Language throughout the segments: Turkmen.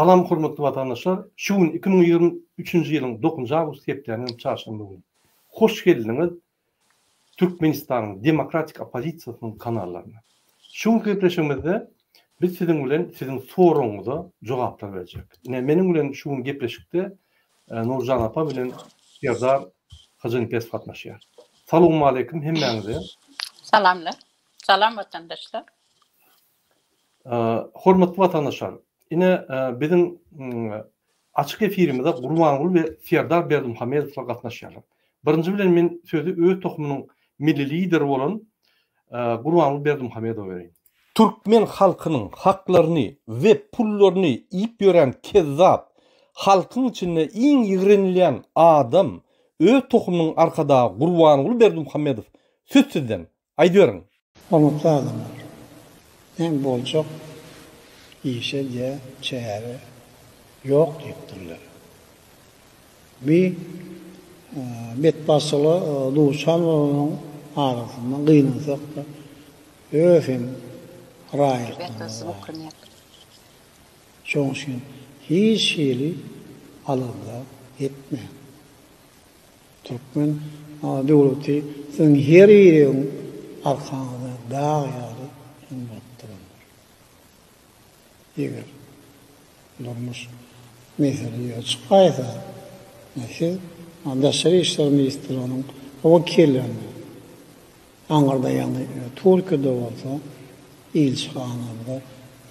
Salam hormatly watandaşlar! Şu gün 2023-nji ýylyň 9 awgust hepdäniň çarşenbe güni. Hoş geldiňiz Türkmenistanyň demokratik oppozisiýasynyň kanallaryna. Şu günki gepleşigimizde biz siziň bilen siziň soragyňyza jogaplar berjek. Ine meniň bilen şu gün gepleşikde Nurjan apa bilen Serdar Hojanepesow gatnaşýar. Salowmaleýkim hemmäňize. Salamlar. Salam watandaşlar. Hormatly watandaşlar, ine biziň açyk efirimize Gurbanguly we Serdar Berdimuhamedowlar gatnaşýarlar. Birinji bilen men sözi öz tohumynyň milli lideri bolan Gurbanguly Berdimuhamedowa bereýin. Türkmen halkynyň haklaryny we pullaryny iýip ýören kezzap, halkyň içinde iň ýigrenilýän adam öz tohumynyň arkadagy Gurbanguly Berdimuhamedow söz sizden, aýdyberiň. Hormatly adamlar! Näme boljak işe diýä çäre ýok diýipdirler. Bi betbagtçylyga duçar bolanyň arasynda gynansak-da öz hem raýatlarymyz bar. Şonuň üçin hiç hili alada etmäň. Türkmen döwleti siziň her biriňiziň arkaňyzda dag ýaly hem bolup durandyr. Eger durmuş mesele ýüze çykaýsa, siz Daşary işler ministrliginiň wekillerine, aňyrda ýagny Türkiýede bolsa ilçihanamyza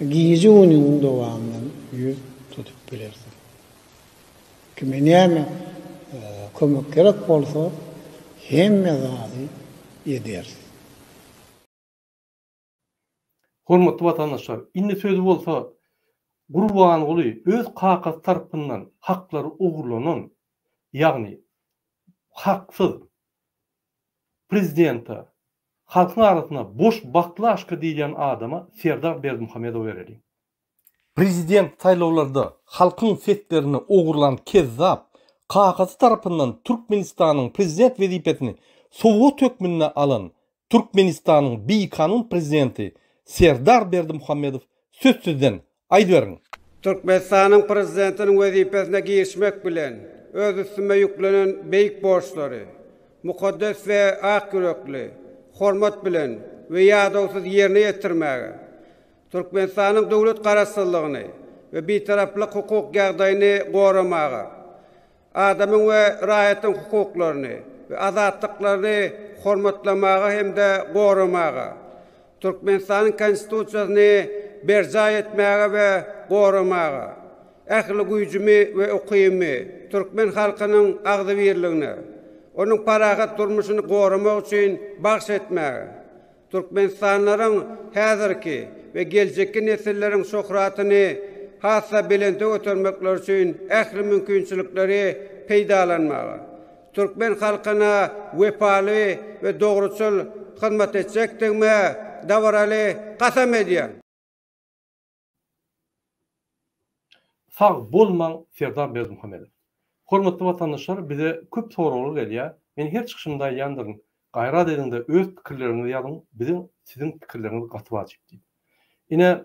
gije-gündiziň dowamynda ýüz tutup bilersiňiz. Kime näme kömek gerek bolsa hemme zady ederis. Hormatly watandaşlar, indi sözi bolsa Gurbanguly öz kakasy tarpyndan haklary ogurlanan, ýagny haksyz prezidente, halkyň arasynda boş baklaşka diýilýän adama Serdar Berdimuhamedowa bereliň. Prezident saýlawlarda halkyň seslerini ogurlan kezzap, kakasy tarapyndan Türkmenistanyň prezident wezipesini sowgat hökmünde alan Türkmenistanyň bikanun prezidenti Serdar Berdimuhamedow söz sizden, aýdyberiň! Türkmenistanyň Prezidentiniň wezipesine girişmek bilen, öz üstüme ýüklenen beýik borçlary mukaddes we ak ýürekli, hormat bilen we ýadawsyz ýerine ýetirmäge, Türkmenistanyň döwlet Garaşsyzlygyny we Bitaraplyk hukuk ýagdaýyny goramaga, adamyň we raýatyň hukuklaryny we azatlyklaryny hormatlamaga hem-de goramaga, Türkmenistanyň Konstitusiýasyny berjaý etmäge we goramaga, ähli güýjümi we ukybymy türkmen halkynyň agzybirligine, onuň parahat durmuşyny goramak üçin bagyş etmäge, Türkmenistanlylaryň häzirki we geljekki nesilleriň şöhratyny has-da belente götermekleri üçin ähli mümkinçilikleri peýdalanmaga, türkmen halkyna wepaly we dogruçyl hyzmat etjekdigime dabaraly kasam edýän. Sag bolmaň Serdar Berdimuhamedow. Hormatly watandaşlar bize köp soraglar gelýär. Men her çykyşymda aýdýandyryn, gaýrat ediňde öz pikirleriňizi ýazyň, biziň siziň pikirleriňiz gaty wajyp diýip. Ine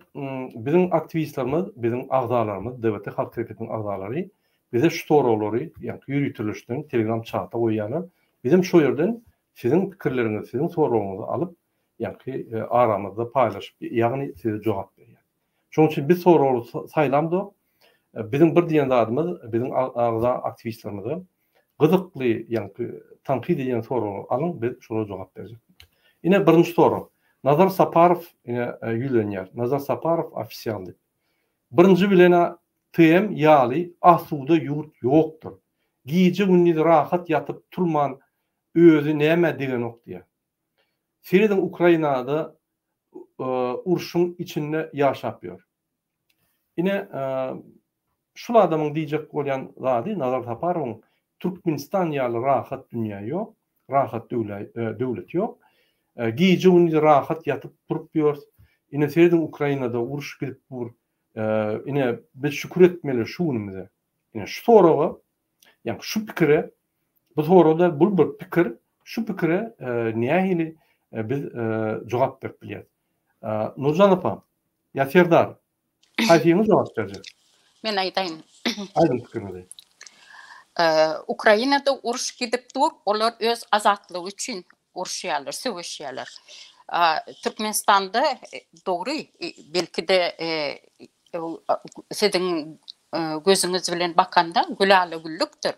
biziň aktiwistlerimiz, biziň agzalarymyz, DWT Halk Hereketiniň agzalary bize şu soraglary ýaňky ýöriteleşden telegram çata goýýarlar. Bizem şo ýerden siziň pikirleriňizi, siziň soragyňyzy alyp ýaňky aramyzda paýlaşyp, ýagny size jogap berýär. Şonuň üçin biz soraglary saýlamzok. Biziň bir diýen zadymyz, biziň agza aktiwistlerimize gyzykly, ýaňky tankyt edýän soraglary alyň, biz şolara jogap berjek. Ine birinji sorag. Nazar Saparow ine ýüzlenýär. Nazar Saparow ofisial diýip. Birinji bilen-ä TM ýaly asuda ýurt ýokdur. Gije-gündiz rahat ýatyp turman özi nämä degenok diýýär. Serediň Ukrainada urşuň içinde ýaşap ýör. Ine şul adamyň diýjek bolýan zady Nazar Saparowyň Türkmenistan ýaly rahat dünýä ýok, rahat döwlet ýok. Gije gündiz rahat ýatyp turup ýörüs. Ine serediň Ukrainada uruş gidip dur. Ine biz şükür etmeli şu günümize. Ine şu soraga Ýagny şu pikire, bu sorag däl, bul bir pikir, şu pikire nähili biz jogap berip bilýäris? Nurjan apa, ýa Serdar, haýsyňyz jogap berjek? Men aýdaýyn. Aýdyň pikiriňizi. Ukrainada uruş gidip dur, olar öz azatlygy üçin uruşýarlar, söweşýärler. Türkmenistanda dogry, belki-de siziň gözüňiz bilen bakanda gülala-güllükdir.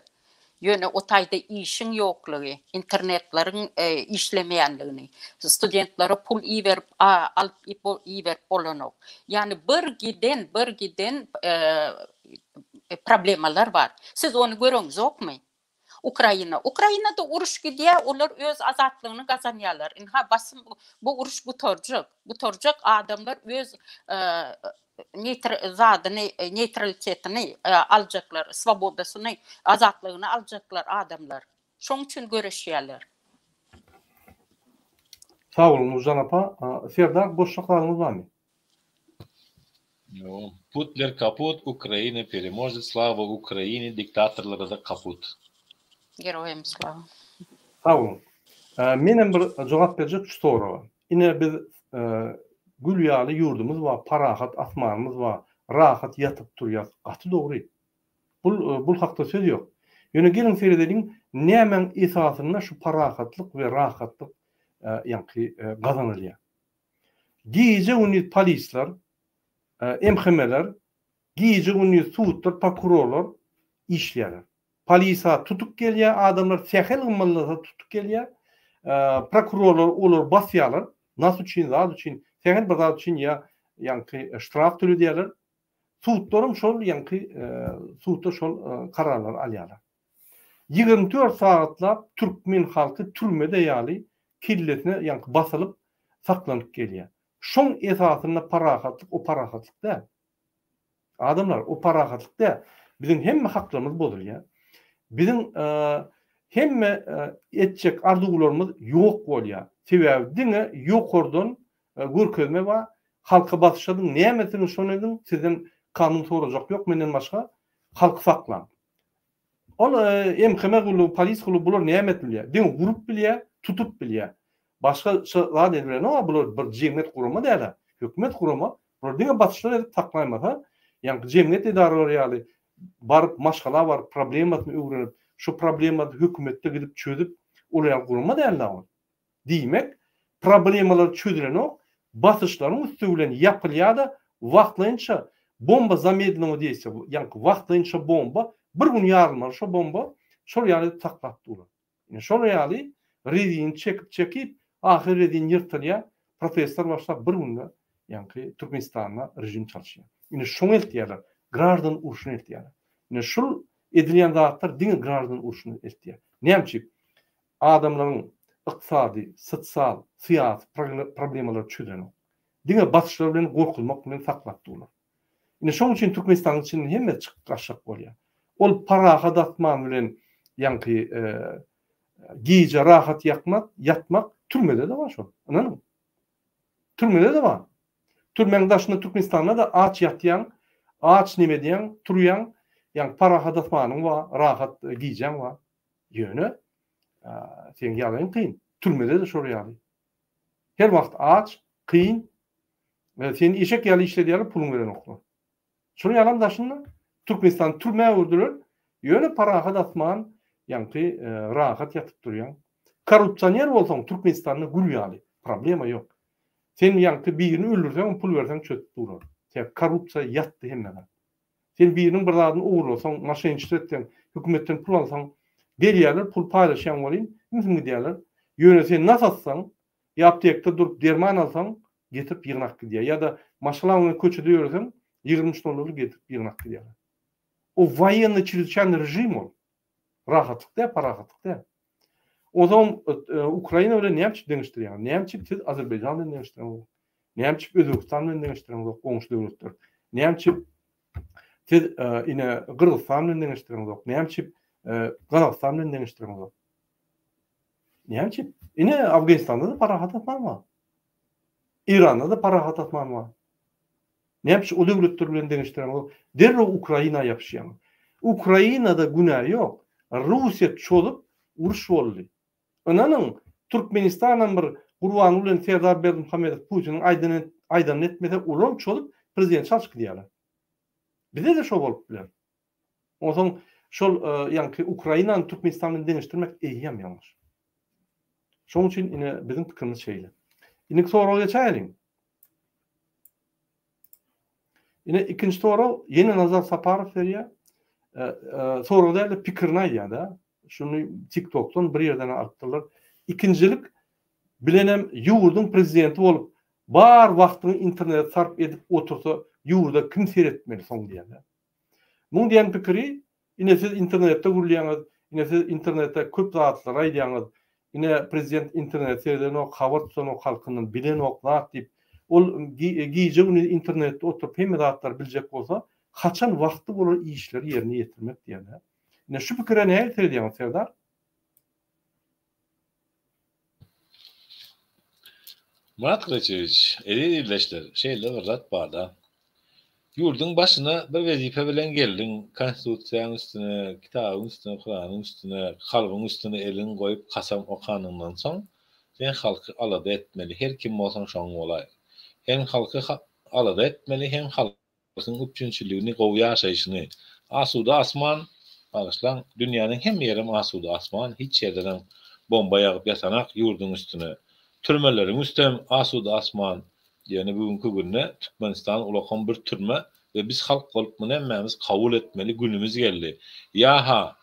Ýöne o taýda işiň ýoklugy, internetleriň işlemeýänligini, studentlere pul iberip alyp iberip bolanok. Ýagny bir giden, bir giden problemalar bar. Siz ony göreňizokmy? Ukraina. Ukrainada uruş gidýär, olar öz azatlygyny gazanýarlar. Ynha basym bu uruş gutarjak. Gutarjak adamlar öz neýtr zadyny neýtralitetini aljaklar, swobodasyny, azatlygyny aljaklar adamlar. Şoň üçin göreşýärler. Sag boluň Nurjan apa. Serdar goşjak zadyňyz barmy? Ýok. Putler kaput, Ukraina peremožet, slava Ukraini, diktatorlara-da kaput. Geroýam slava. Sag boluň. Menem bir jogap berjek şu soraga. Ine biz gül ýaly ýurdumyz bar, parahat asmanymyz bar, rahat ýatyp turýas. Gaty dogry. Bul bul hakda söz ýok. Ýöne geliň seredeliň nämäň esasynda şu parahatlyk we rahatlyk ýaňky gazanylýar. Gije-gündiz polisler, MHM-ler, gije-gündiz sudlar, prokurorlar işleýärler. Polisa tutup gelýär, adamlar sähel gymyldasa tutup gelýär. Prokurorlar olary basýarlar. Nas üçin, zat üçin, sähel bir zat üçin ýa ýaňky ştraf töledýärler. Sudlaram şol ýaňky sudda şol kararlary alýarlar. 24 sagatlap türkmen halky türmede ýaly kellesine ýaňky basylyp saklanyp gelýär. Şoň esasynda parahatlyk o parahatlyk däl. Adamlar o parahatlyk däl. Biziň hemme haklarymyz bozulýar. Biziň hemme etjek arzuwlarymyz ýok bolýar. Sebäbi diňe ýokardan görkezme bar. Halka basyş ediň, näme etseňiz şony ediň, sizden kanun sorajak ýok menden başga. Halky saklaň. Ol MHM gullugy, polis gullugy bular näme edip bilýär? Diňe urup bilýär, tutup bilýär. Başga zat edip bilenok, bular bir jemgyýet gurama däl-ä. Hökümet gurama, bular diňe basyşlar edip saklaýmasa, ýaňky jemgyýet edaralary ýaly baryp maşgala baryp problemasyny öwrenip, şo problemany hökümetde gidip çözüp, ol ýaly gurama däl-ä ol. Diýmek, problemalar çözülenok, basyşlaryň üsti bilen ýapylýar-da, wagtlaýynça bomba zamedlennogo deýstwiýa, ýaňky wagtlaýynça bomba, bir gün ýarylmaly şo bomba, şol ýaly edip saklap durlar. Ine şol ýaly rezini çekip-çekip, ahyry rezin ýyrtylýar, protestler başlap bir günde ýaňky Türkmenistanda režim çalyşýar. Ine şoňa eltýärler, graždan urşuna eltýärler. Ine şul edilýän zatlar diňe graždan urşuna eltýär. Näme üçin? Adamlaryň ykdysady, sosial, syýasy problemalary çözenok. Diňe basyşlar bilen gorkuzmak bilen saklap durlar. Ine şoň üçin Türkmenistanyň içinden hemme çykyp gaçjak bolýar. Ol parahat asman bilen ýaňky gije rahat ýakmak, ýatmak türmede-de bar şol. Ynanyň. Türmede-de bar. Türmäň daşynda Türkmenistanda-da aç ýatýaň, aç neme edýäň, turýaň, ýaňky parahat asmanyň bar, rahat gijäň bar. Ýöne seň ýagdaýyň kyn. Türmede-de şol ýaly. Her wagt aç, kyn. Seni eşek ýaly işledýärler, puluňy berenoklar. Şol ýalam daşynda Türkmenistany türmä öwürdiler. Ýöne parahat asman, ýaňky rahat ýatyp durýaň. Korrupsioner bolsaň Türkmenistanda gül ýaly, problema ýok. Sen ýaňky birini öldürseňem pul berseň çözüp durar. Sebäbi korrupsiýa ýatdy hemme zat. Sen biriniň bir zadyny ogurlasaň, maşenniçlik etseň, hökümetden pul alsaň, gelýärler, pul paýlaşýaň welin, ümsüm gidýärler. Ýöne sen nas atsaň, ýa aptekde durup derman alsaň, getirip ýygnap gidýär. Ýa-da maşgalaň bilen köçede ýöreseň, 23 dollarly getirip ýygnap gidýärler. O woýennyý çrezwyçaýnyý režim ol. Rahatlyk däl, parahatlyk däl. Onsoňam Ukraina bilen näme üçin deňeşdirýäňiz? Näme üçin siz Azerbaýjan bilen deňeşdireňizok? Näme üçin Özbegistan bilen deňeşdireňizok, goňşy döwletler? Näme üçin siz ine Gyrgyzystan bilen deňeşdireňizok? Näme üçin Gazagystan bilen deňeşdireňizok? Näme üçin? Ine Afganistanda-da parahat asman bar. Eýranda-da parahat asman bar. Näme üçin o döwletler bilen deňeşdireňok? Derrew Ukraina ýapyşýaňyz. Ukrainada günä ýok. Russiýa çozup uruş boldy. Ynanyň, Türkmenistanam bir Gurbanguly bilen Serdar Berdimuhamedow Putiniň aýdanyny etmese olaram çozup prezident çalşyp gidýärler. Bize-de şo bolup biler. Onsoň şol ýaňky Ukrainany Türkmenistan bilen deňeşdirmek eýýäm ýalňyş. Şonuň üçin ine biziň pikirimiz şeýle. Indiki soraga geçäýeliň. Ine ikinji sorag ýene Nazar Saparow berýär. Sorag däl-de pikirini aýdýar-da. Şuny TikTokdan bir ýerden alypdyrlar. Ikinjilik bilenem ýurduň prezidenti bolup bar wagtyňy internete sarp edip otursa ýurda kim seretmeli soň diýýär-de. Muň diýen pikiri, ine siz internetde gürleýäňiz, ine siz internetde köp zatlary aýdýaňyz, ine prezident internete seredenok, habar tutanok halkyndan, bilenok zat diýip, ol gije-gündiz internetde oturyp hemme zatlary biljek bolsa, haçan wagty bolar işleri ýerine ýetirmek diýýär-dä. Ine şu pikire nähili seredýäňiz Serdar? Myrat Gylyçowiç, eziz ildeşler, şeýle bir zat bar-da. Ýurduň başyna bir wezipe bilen geldiň, Konstitusiýaň üstüne, kitabyň üstüne, Kuranyň üstüne, kalbyň üstüne eliňi goýup kasam okanyňdan soň, sen halky alada etmeli, her kim bolsaň şoň bolaý. Hem halky alada etmeli, hem halkyň üpjünçiligini, gowy ýaşaýşyny. Asuda asman, bagyşlaň, dünýäniň hemme ýerem asuda asman, hiç ýerdenem bomba ýagyp ýatanak ýurduň üstüne. Türmeleriň üstem asuda asman. Ýöne bu günki günde Türkmenistan ulakan bir türme we biz halk bolup muny hemmämiz kabul etmeli günümiz geldi. Ýa-ha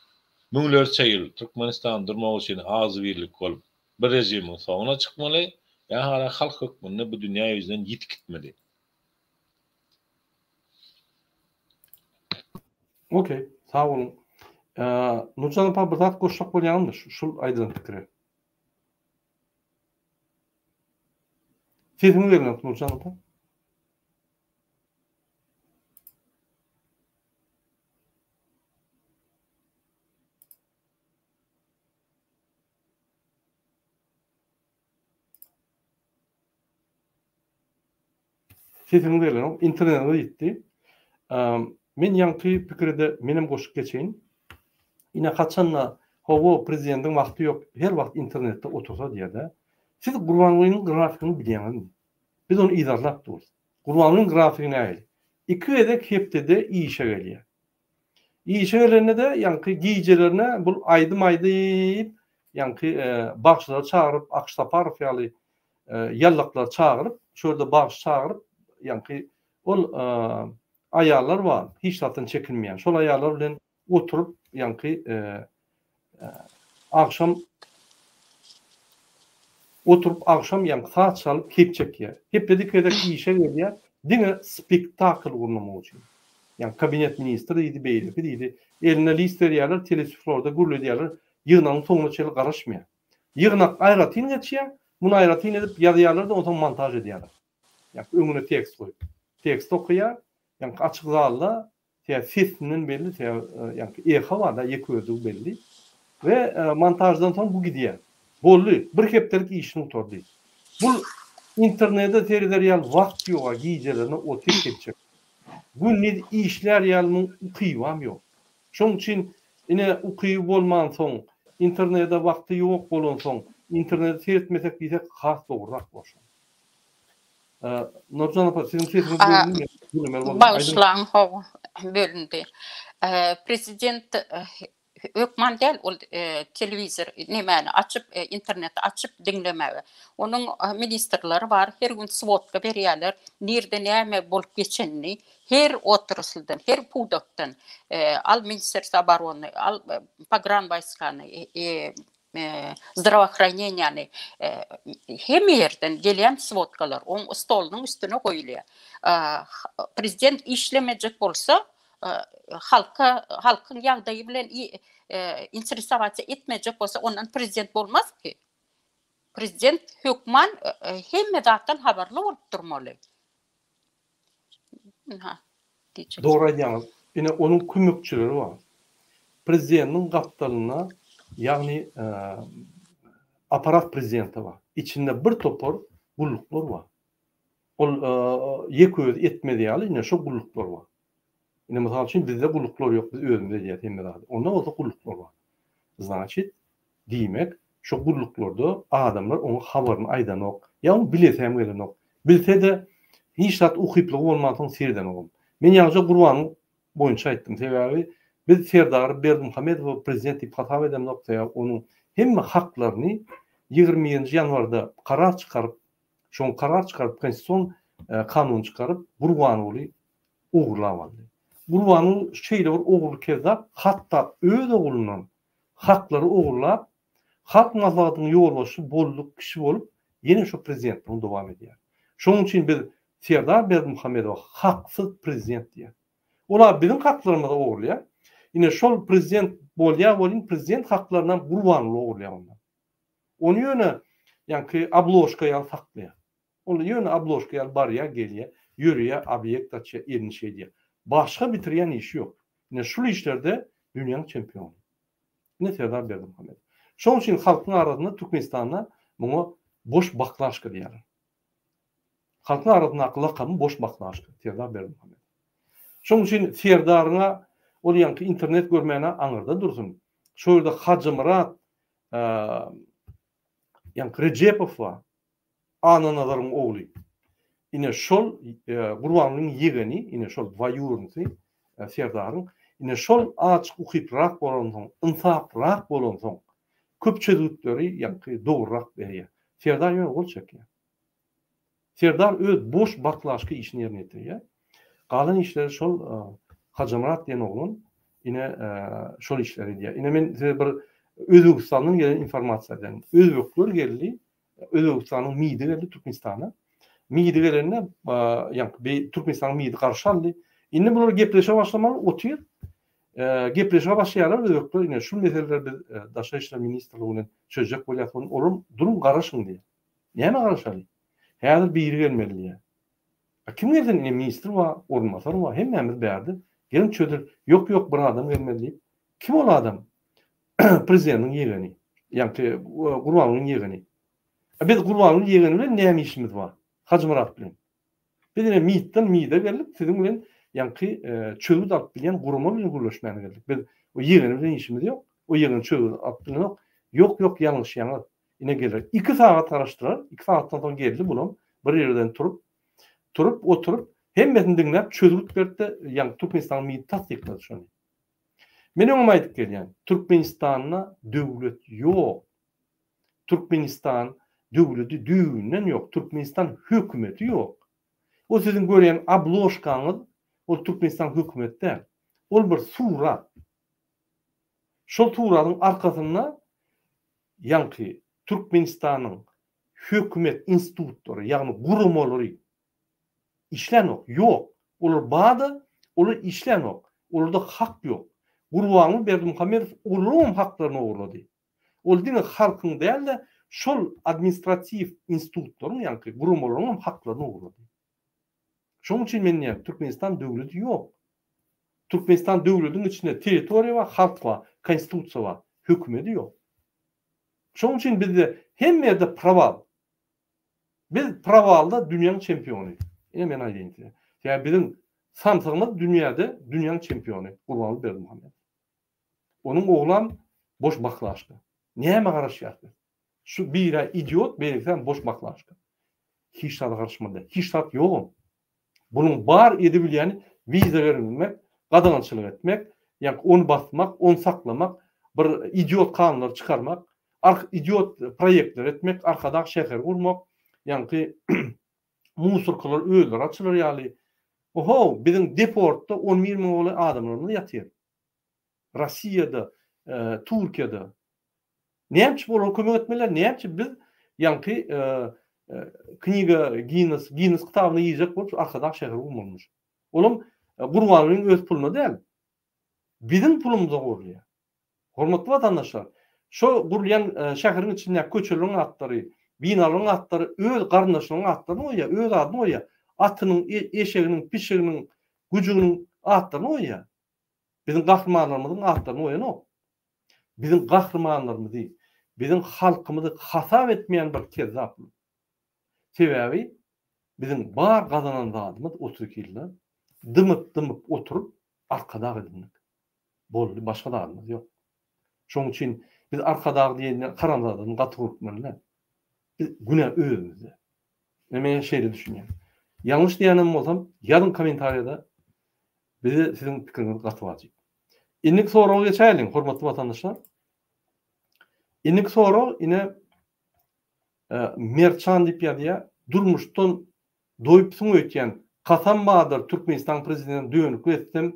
müňlerçe ýyl Türkmenistan durmak üçin agzybirlik bolup bir režimiň soňuna çykmaly, ýa-ha halk hökmünde bu dünýä ýüzünden ýitip gitmeli. Okey, sag boluň. Nurjan apa bir zat goşjak bolýaňyzmy şul aýdylan pikire? Sesiňiz gelenok Nurjan apa. Sesiňiz gelenok, internetiňiz ýitdi. Men ýaňky pikire-de menem goşup geçeýin. Ine haçanda hawa prezidentiň wagty ýok, her wagt internetde otursa diýýär-dä. Siz Gurbangulynyň grafigini bilýäňizmi? Biz ony yzarlap durus. Gurbangulyň grafigi nähili? Iki gezek hepdede işe gelýär. Işe gelende-de ýaňky gijelerine bul aýdym aýdyp, ýaňky bagşylary çagyryp, Akyş Saparow ýaly ýallaklary çagyryp, şu ýerde bagşy çagyryp, ýaňky ol aýallar bar, hiç zatdan çekinmeýän. Şol aýallar bilen oturyp, ýaňky agşam oturyp agşam ýaňky saz çalyp kep çekýär. Hepdede iki gezek işe gelýär, diňe spektakl gurnamak üçin. Ýaňky kabinet ministri diýdi, beýleki diýdi. Eline list berýärler, telesuflorda gürledýärler, ýygnagyň soňuna çenli garaşmaýar. Ýygnak aýratyn geçýär, muny aýratyn edip ýazýarlar-da, onsoň montaž edýärler. Ýaňky öňüne tekst goýup. Tekst okaýar, ýaňky açyk zalda sebäbi sesinden belli, sebäbi ýaňky eho bar-da, ýeke özdügi belli. We montaždan soň bu gidýär. Boldy, bir hepdelik işini gutardy. Bul internete sereder ýaly wagt ýog-a, gijelerine otyr kepjek. Gündiz işlär ýaly muň ukybam ýok. Şoň üçin ine ukyby bolmansoň, internete wagty ýok bolansoň, internete seretmesek diýsek has dogrurak bolar şol. Nurjan apa siziň sesiňiz bölündi men boldum. Bagyşlaň hawa bölündi. Prezident hökman däl ol telewizor nemäni açyp interneti açyp diňlemäge. Onuň ministrleri bar her gün swodka berýärler nirde näme bolup geçenini her otrasldan her pudakdan al ministerstwo oborony al pogran wojskany zdravoohraneniýany hemme ýerden gelýän swodkalar oň stolunyň üstüne goýulýar. Prezident işlemejek bolsa, halka halkyň ýagdaýy bilen interesowatsa etmejek bolsa, ondan prezident bolmaz ki. Prezident hökman hemme zatdan habarly bolup durmaly. Ynha, diýjek. Dogry aýdýaňyz. Ine onuň kömekçileri bar. Prezidentiň gapdalynda, ýagny apparat prezidenta bar. Içinde bir topar gulluklar bar. Ol ýeke özi etmez ýaly ine şo gulluklar bar. Ine mysal üçin bizde gulluklar ýok, biz özümiz edýäs hemme zady. Onda bolsa gulluklar bar. Znaçit, diýmek, şo gulluklarda adamlar oňa habaryny aýdanok, ýa oň bilesem gelenok. Bilse-de, hiç zat ukyplygy bolmansoň seredenogam. Men ýaňyja Gurbanyň. boýunça aýtdym. Sebäbi biz Serdar Berdimuhamedowy prezident diýip hasap edemzok, sebäbi onuň hemme haklaryny 21-nji ýanwarda karar çykaryp, şoň karar çykaryp, konstitusion kanun çykaryp, Gurbanguly ogurlap aldy. Gurbanguly şeýle bir ogurly kezzap, hatda öz oglundan haklary ogurlap, Halk Maslahatynyň ýolbaşçysy bolduk kişi bolup, ýene şo prezidentligini dowam edýär. Şonuň üçin biz Serdar Berdimuhamedowa haksyz prezident diýýäs. Ol-a biziň haklarymyzy ogurlaýar. Ine şol prezident bolýar welin prezident haklarynam Gurbanguly ogurlaýar ondan. Ony ýöne ýaňky obložka ýaly saklaýar. Ol ýöne obložka ýaly barýar, gelýär, ýöreýär, obýekt açýar, elini şeýdýär. Başga bitirýän işi ýok. Ine şul işlerde dünýäň çempiony. Ine Serdar Berdimuhamedow. Şonuň üçin halkyň arasynda Türkmenistanda muňa boş baklaşka diýýärler. Halkyň arasyndaky lakamy boş baklaşka Serdar Berdimuhamedow. Şonuň üçin Serdaryňa ol ýaňky internet görmäne aňyrda dursun. Şo ýerde Hajymyrat ýaňky Rejepow bar. Annanazaryň ogly. Ine şol Gurbangulyň ýegeni, ine şol dwaýurnysy Serdaryň, ine şol azjyk ukyplyrak bolansoň, ynsaplyrak bolansoň, köp çözgütleri ýaňky dogrurak berýär. Serdar ýöne gol çekýär. Serdar öz boş baklaşka işini ýerine ýetirýär. Galan işleri şol Hajamyrat diýen oglan ine şol işleri edýär. Ine men size bir Özbegistandan gelen informasiýa berýän. Özbekler geldi, Özbegistanyň MID-i geldi Türkmenistana. MID-i gelende, ýaňky Türkmenistanyň MID-i garşy aldy. Indi bular gepleşige başlamaly otyr. Gepleşige başlaýarlar özbekler ine şu meseleleri biz Daşary işler ministrligi bilen çözjek bolýas. Olar duruň garaşyň diýýär. Nämä garaşaly? Häzir biri gelmeli diýýär. A kim gelsin ine ministr bar, orunbasar bar, hemmämiz bärde. Geliň çözel. Ýok ýok bir adam gelmeli diýip. Kim ol adam? Prezidentiň ýegeni. Ýaňky Gurbangulyň ýegeni. A biz Gurbangulyň ýegeni bilen näme işimiz bar? Hajymyrat bilen. Biz ine MİD-den MİD-e geldik, siziň bilen ýaňky çözgüt alyp bilýän gurama bilen gürleşmäne geldik. Biz o ýegeni bilen işimiz ýok. O ýegeni çözgüt alyp bilenok. Ýok, ýok, ýalňyşýaňyz. Ine geler. Iki sagat garaşdylar. Iki sagatdan soň geldi bulam. Bir ýerden turup, turup, oturyp, hemmesini diňläp, çözgüt berdi-de, ýaňky Türkmenistanyň MİD-i tassyklady şony. Men öňem aýdyp gelýän, Türkmenistanda döwlet ýok. Türkmenistan döwleti düýbünden ýok. Türkmenistan hökümeti ýok. O siziň görýän obložkaňyz ol Türkmenistan hökümeti däl. Ol bir surat. Şol suratyň arkasynda ýaňky Türkmenistanyň hökümet institutlary, ýagny guramalary Işlänok. Ýok. Olar bar-da, olar işlänok. Olarda hak ýok. Gurbanguly Berdimuhamedow olaryňam haklaryny ogurlady. Ol diňe halkyň däl-de, şol administratiw institutlaryň, ýaňky guramalaryňam haklaryny ogurlady. Şonuň üçin men diýýän, Türkmenistan döwleti ýok. Türkmenistan döwletiň içinde territoriýa bar, halk bar, konstitusiýa bar, hökümedi ýok. Şonuň üçin bizde hemme ýerde prowal. Biz prowalda dünýäň çempiony. Ine men aýdaýyn size. Sebäbi biziň samsygymyz dünýäde dünýäň çempiony Gurbanguly Berdimuhamedow. Onuň oglam boş baklaşka. Nämä garaşýas biz? Şu birä idiot, beýlekisem boş baklaşka. Hiç zada garaşmaly däl. Hiç zat ýogam. Bunuň bar edibilýäni wiza berilmek, gadagançylyk etmek, ýa ony basmak, ony saklamak, bir idiot kanunlary çykarmak, ark idiot proýektler etmek, Arkadag şäheri gurmak, ýaňky musorkalar özleri açylar ýaly. Ohow, biziň deportda 11 müňe golaý adamlarymyz ýatyr. Rossiýada, Türkiýede. Näme üçin olara kömek etmeliler? Näme üçin biz ýaňky kniga Ginnes, Ginnes kitabyna girjek bolup şu Arkadag şäheri gurmalymyş. Olam Gurbangulyň öz puluna däl. Biziň pulumyza gurulýar. Hormatly watandaşlar, şo gurulýan şäheriň içindäki köçeleriň atlary, binalaryň atlary öz garyndaşlarynyň atlaryny goýýar, öz adyny goýýar. Atynyň, eşeginiň, pişiginiň, güjüginiň atlaryny goýýar. Biziň gahrymanlarymyzyň atlaryny goýanok. Biziň gahrymanlarymyzy, biziň halkymyzy hasap etmeýän bir kezzap bu. Sebäbi biziň bar gazanan zadymyz 32 ýylda dymyp-dymyp oturyp Arkadag edindik. Boldy, başga zadymyz ýok. Şonuň üçin biz Arkadag diýende haramzadadan gaty gorkmaly däl. Biz günä özümizde. Men şeýle düşünýän. Ýalňyş diýýänem bolsam, ýazyň kommentariýada. Bize siziň pikiriňiz gaty wajyp. Indiki soraga geçäýeliň, hormatly watandaşlar. Indiki sorag ine Merçan diýip ýazýar. Durmuşdan doýupsyň öýtýän. Kasam bardyr Türkmenistan prezidentine dönüklik etsem,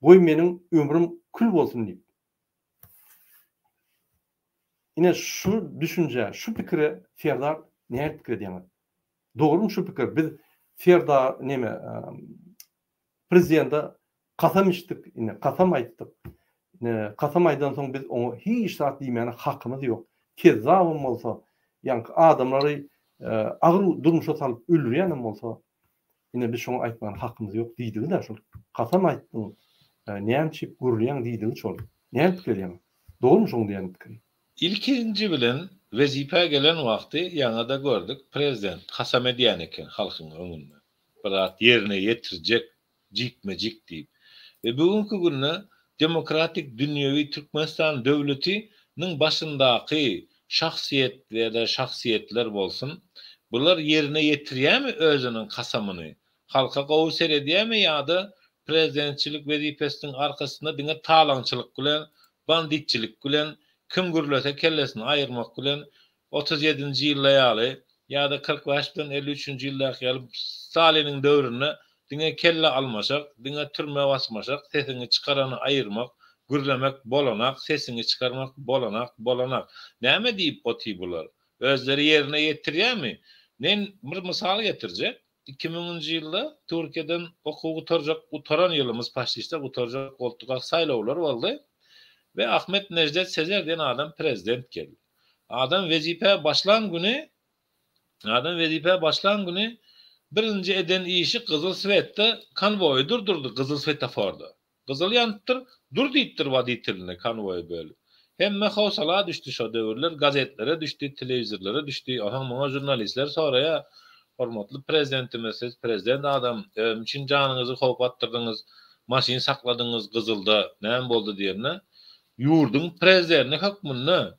goý meniň ömrüm kül bolsun diýip. Ine şu düşünjä, şu pikire Serdar nähili pikir edýäňiz? Dogrymy şu pikir? Biz Serdar neme prezidente kasam içdik, ine kasam aýtdyk. Ine kasam aýdan soň biz oňa hiç zat diýmäne hakymyz ýok. Kezzabam bolsa, ýaňky adamlary agyr durmuşa salyp öldürýänem bolsa, ine biz şoňa aýtmana hakymyz ýok diýdigi-dä şol. Kasam aýtdyň, näme üçin gürleýäň diýdigi şol. Näme pikir edýäň? Dogrymy şoň diýen pikiri? Ilkinji bilen wezipä gelen wagty ýaňada gördük prezident kasam edýän eken halkyň öňünde bir zat ýerine ýetirjek jikme-jik diýip we bu günki günde demokratik dünýewi Türkmenistan döwleti niň başyndaky şahsyýet ýa-da şahsyýetler bolsun bular ýerine ýetirýämi özüniň kasamyny Halka gowy seredýämi ýa-da prezidentçilik wezipesiniň arkasynda diňe talaňçylyk bilen, banditçilik bilen, kim gürlese kellesini aýyrmak bilen, 37-nji ýylda ýaly ýa-da 45 bilen 53-nji ýyldaky ýaly Staliniň döwründe diňe kelle almaşak, diňe türmä basmaşak, sesiňi çykarany aýyrmak, gürlemek bolanak, sesiňi çykarmak bolanak, bolanak. Näme diýip oty bular? Özleri ýerine ýetirýämi? Men bir mysal getirjek. Iki müňünji ýylda Türkiýeden okuw gutarjak gutaran ýylymyz paştişde gutarjak bolupdykak saýlawlar boldy we Ahmet Nejdet Sezer diýen adam prezident geldi. Adam wezipä başlan güni adam wezipä başlan güni birinji eden işi gyzyl swetde konwoýy durdurdy gyzyl swetoforda. Gyzyl ýanypdyr, dur diýipdir woditeline konwoýy bölüp. Hemme howsala düşdi şo döwürler, gazetlere düşdi, telewizorlara düşdi. Onsoň muňa žurnalistler soraýar, Hormatly prezidentimiz, siz prezident adam, özüm üçin janyňyzy howpa atdyrdyňyz, maşyn sakladyňyz gyzylda, näme boldy diýende, ýurduň prezidenti hökmünde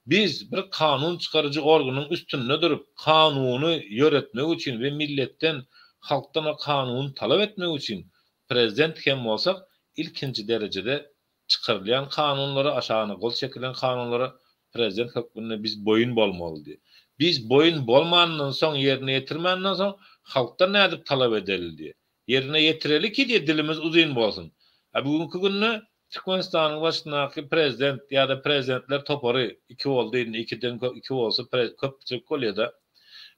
Biz bir kanun çykaryjy organyň üstünde durup, kanuny ýöretmek üçin we milletden, halkdan o kanuny talap etmek üçin prezident hem bolsak, ilkinji derejede çykarylýan kanunlara, aşagyna gol çekilen kanunlara prezident hökmünde biz boýun bolmalydy. Biz boýun bolmanyndan soň, ýerine ýetirmäninden soň halkdan nädip talap edeli diýe. Ýerine ýetireli ki diýe dilimiz uzyn bolsun. A bu günki günde Türkmenistanyň başyndaky prezident ýa-da prezidentler topary iki boldy indi ikiden köp iki bolsa köpçülik bolýada.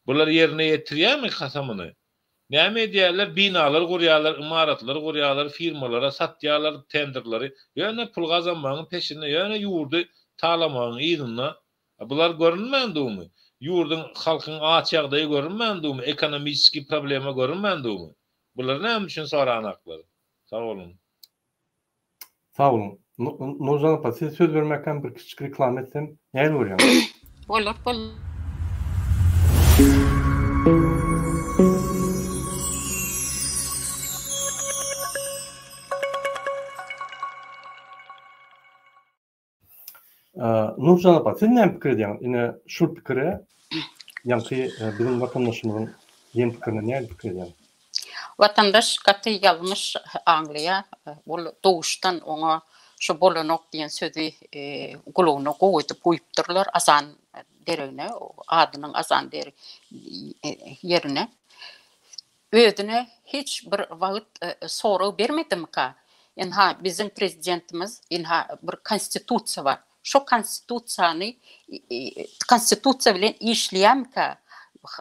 Bular ýerine ýetirýärmi kasamyny? Näme edýärler binalar gurýarlar ymaratlar gurýarlar firmalara satýarlar tenderleri ýöne pul gazanmagyň peşinde ýöne ýurdy talamagyň yzynda A bular görünmän dumy? Ýurduň halkyň aç ýagdaýy görünmän dumy? Ekonomiçeskiý problema görünmän dumy? Bulary näme üçin soranaklar? Sag boluň. Sag boluň. Nurjan apa, size söz bermäkäm bir kiçijik reklama etsem, nähili görýäňiz? Bolar, bolar. Nurjan apa, siz näme pikir edýäňiz? Ine, şul pikire, ýaňky biziň watandaşymyzyň diýen pikirine näme pikir edýäňiz? Watandaş gaty ýalňyş aňlaýar. Ol doguşdan oňa şu bolanok diýen sözi gulagyna gowy edip guýupdyrlar, azan deregine, adynyň azan ýerine. Özüne hiç bir wagt sorag bermedimika? Ynha, biziň prezidentimiz, ynha, bir konstitusiýa bar. Şo konstitusiýany, konstitusiýa bilen işleýärmikä?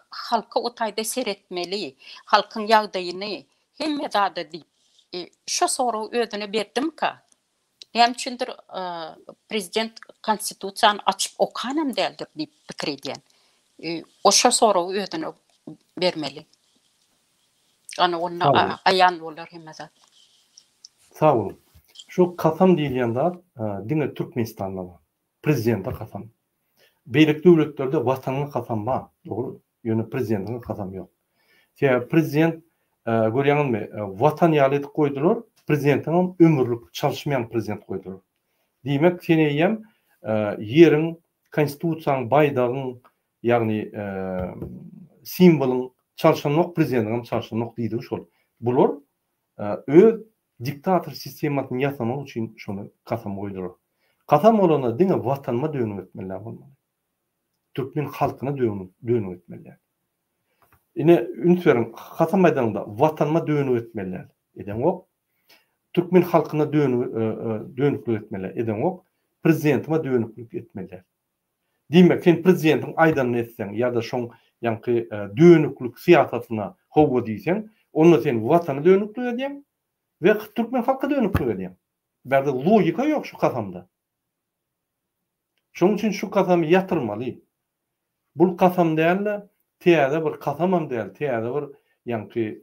Halka o taýda seretmeli, halkyň ýagdaýyny, hemme zada diýip, şo soragy özüne berdimika? Näme üçindir prezident konstitusiýany açyp okanam däldir diýip pikir edýän. Oşo soragy özüne bermeli. Ana onda aýan bolar hemme zat. Sag boluň. Şu kasam diýilýän zat diňe Türkmenistanda bar. Prezidente kasam. Beýleki döwletlerde watanyňa kasam bar, dogry, ýöne prezidentiňe kasam ýok. Sebäbi prezident görýäňizmi, watan ýaly edip goýdular, prezidentiňem ömürlik çalyşmaýan prezident goýdular. Diýmek, sen eýýäm ýeriň, konstitusiýaň, baýdagyň, ýagny simwolyň çalşanok, prezidentiňem çalşanok diýdigi şol. Bular öz. Diktator sistemasyny ýasamak üçin şony kasam goýdular. Kasam bolanda diňe watanyma dönük etmeli bolmaly. Türkmen halkyna dönük etmeli däl. Ine üns beriň, kasam aýdanyňda watanyma dönük etmeli däl. Edeňok. Türkmen halkyna dönüklik etmeli däl. Edeňok. Prezidentime dönüklik etmeli däl. Diýmek, sen prezidentiň aýdanyny etseň ýa-da şoň ýaňky dönüklik syýasatyna howwa diýseň, onda sen watana dönüklik edýäň we türkmen halka dönüklik edýäň. Bärde logika ýok şu kasamda. Şonuň üçin şu kasamy ýatyrmaly. Bul kasam däl-de, täze bir kasamam däl, täze bir ýaňky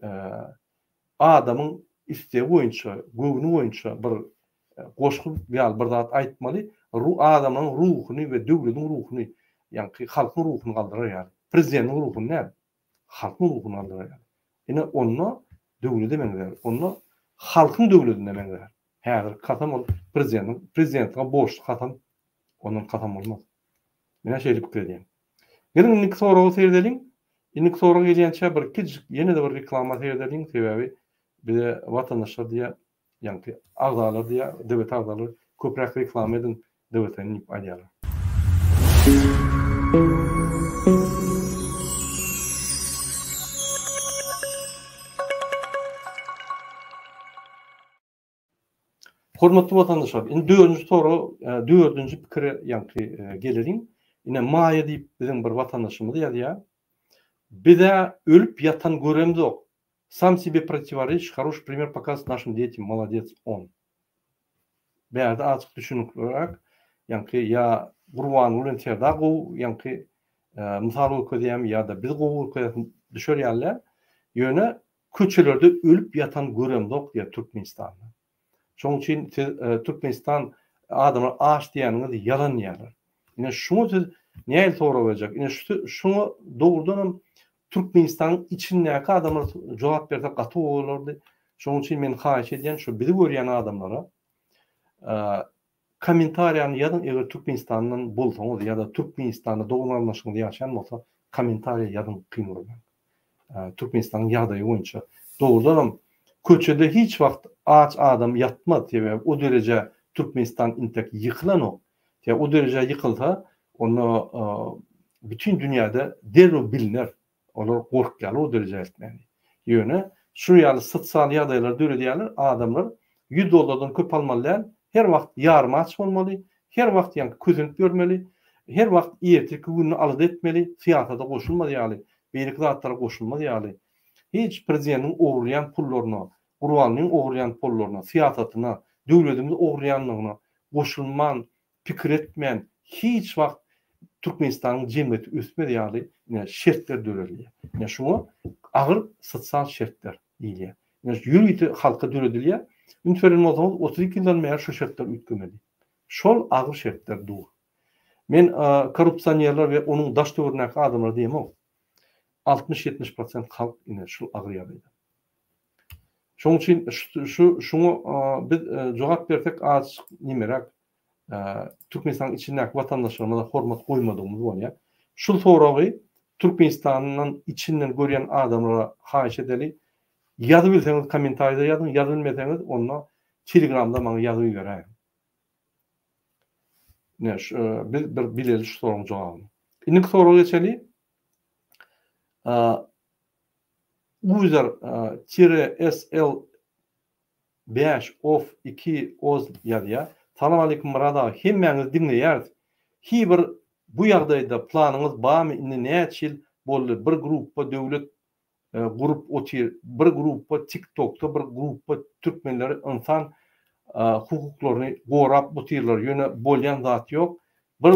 adamyň islegi boýunça, göwni boýunça bir goşgy ýaly bir zat aýtmaly, adamlaryň ruhuny we döwlediň ruhuny, ýaňky halkyň ruhuny galdyrar ýaly. Prezidentiň ruhuny däl, halkyň ruhuny galdyrar ýaly. Ine, onda döwlede meňzär, onda halkyň döwledine meňzär. Häzirki kasam ol prezidentiň, prezidentiňe borçly kasam, ondan kasam bolmaz. Men-ä şeýle pikir edýän. Geliň indiki soraga seredeliň. Indiki sorag gelýänçä bir kiçijik ýene-de bir reklama seredeliň, sebäbi bize watandaşlar diýýär, ýaňky agzalar diýýär, DWT agzalary köpräk reklama ediň DWT-ni diýip aýdýarlar. Hormatly watandaşlar, indi dördünji sorag, dördünji pikire ýaňky geleliň. Ine Maýa diýip biziň bir watandaşymyz ýazýar. Biz-ä ölüp ýatan göremzok. Sam себе противоречишь, хороший пример показывает нашим детям, молодец он. Bärde azajyk düşünikliräk, ýaňky ýa Gurbanguly bilen Serdar gowy ýaňky mysal görkezýärmi ýa-da biz gowy görkezýäris düşer ýaly däl. Ýöne Köçelerde ölüp ýatan göremzok diýýär Türkmenistanda. Şonuň üçin siz Türkmenistan adamlar aç diýýäniňiz ýalan diýýärler. Ine şuňa siz nähili sorag berjek? Ine şu şuňa dogrudanam Türkmenistanyň içindäki adamlar jogap berse gaty gowy bolardy. Şonuň üçin men haýyş edýän şu bizi görýän adamlara Kommentariýany ýazyň eger Türkmenistandan bolsaňyz ýa-da Türkmenistanda dogan garyndaşyňyz ýaşaýan bolsa kommentariýa ýazyň kyn görmäň. Türkmenistanyň ýagdaýy boýunça. Dogrudanam köçede hiç wagt aç adam ýatmaz sebäbi o derejä Türkmenistan intek ýykylanok. Sebäbi o derejä ýykylsa onda bütin dünýäde derrew biliner. Olar gorkýarlar o derejä eltmäni. Ýöne şu ýaly sosial ýagdaýlary döredýärler, adamlar 100 dollardan köp almaly däl, her wagt ýarym aç bolmaly, her wagt ýaňky kösenip ýörmeli, her wagt ertirki gününi alada etmeli, syýasata goşulmaz ýaly, beýleki zatlara goşulmaz ýaly. Hiç prezidentiň ogurlaýan pullaryna, Gurbanlyň ogurlaýan pullaryna, syýasatyna, döwledimizi ogurlaýanlygyna goşulman pikir etmän hiç wagt Türkmenistanyň jemgyýeti ösmez ýaly ine şertler döredilýär. Ine şuňa agyr sosial şertler diýilýär. Ine ýörite halka döredilýär. Üns beren bolsaňyz 32 ýyldan bäri şu şertler üýtgemedi. Şol agyr şertler dur. Men korrupsionerler we onuň daş-töweregindäki adamlar diýemok. 60-70 prosent halk ine şul agyr ýagdaýda. Şonuň üçin şu şuňa biz jogap bersek azajyk nimeräk Türkmenistanyň içindäki watandaşlarymyza hormat goýmadygymyz bolýar. Şu soragy Türkmenistandan içinden görýän adamlara haýyş edeli. Ýazybilseňiz kommentariýada ýazyň, ýazybilmeseňiz onda Telegramda maňa ýazyp iberäýiň. Ine şu biz bir bileli şu soragyň jogabyny. Indiki soraga geçeli. User tire SL 5 of 2 oz ýazýar. Salam aleýkum Myrat aga hemmäňizi diňleýäris. Hi bir bu ýagdaýda planyňyz barmy indi näçe ýyl boldy bir gruppa döwlet gurup otyr bir gruppa tik tokda bir gruppa türkmenleri ynsan hukuklaryny gorap otyrlar ýöne bolýan zat ýok bir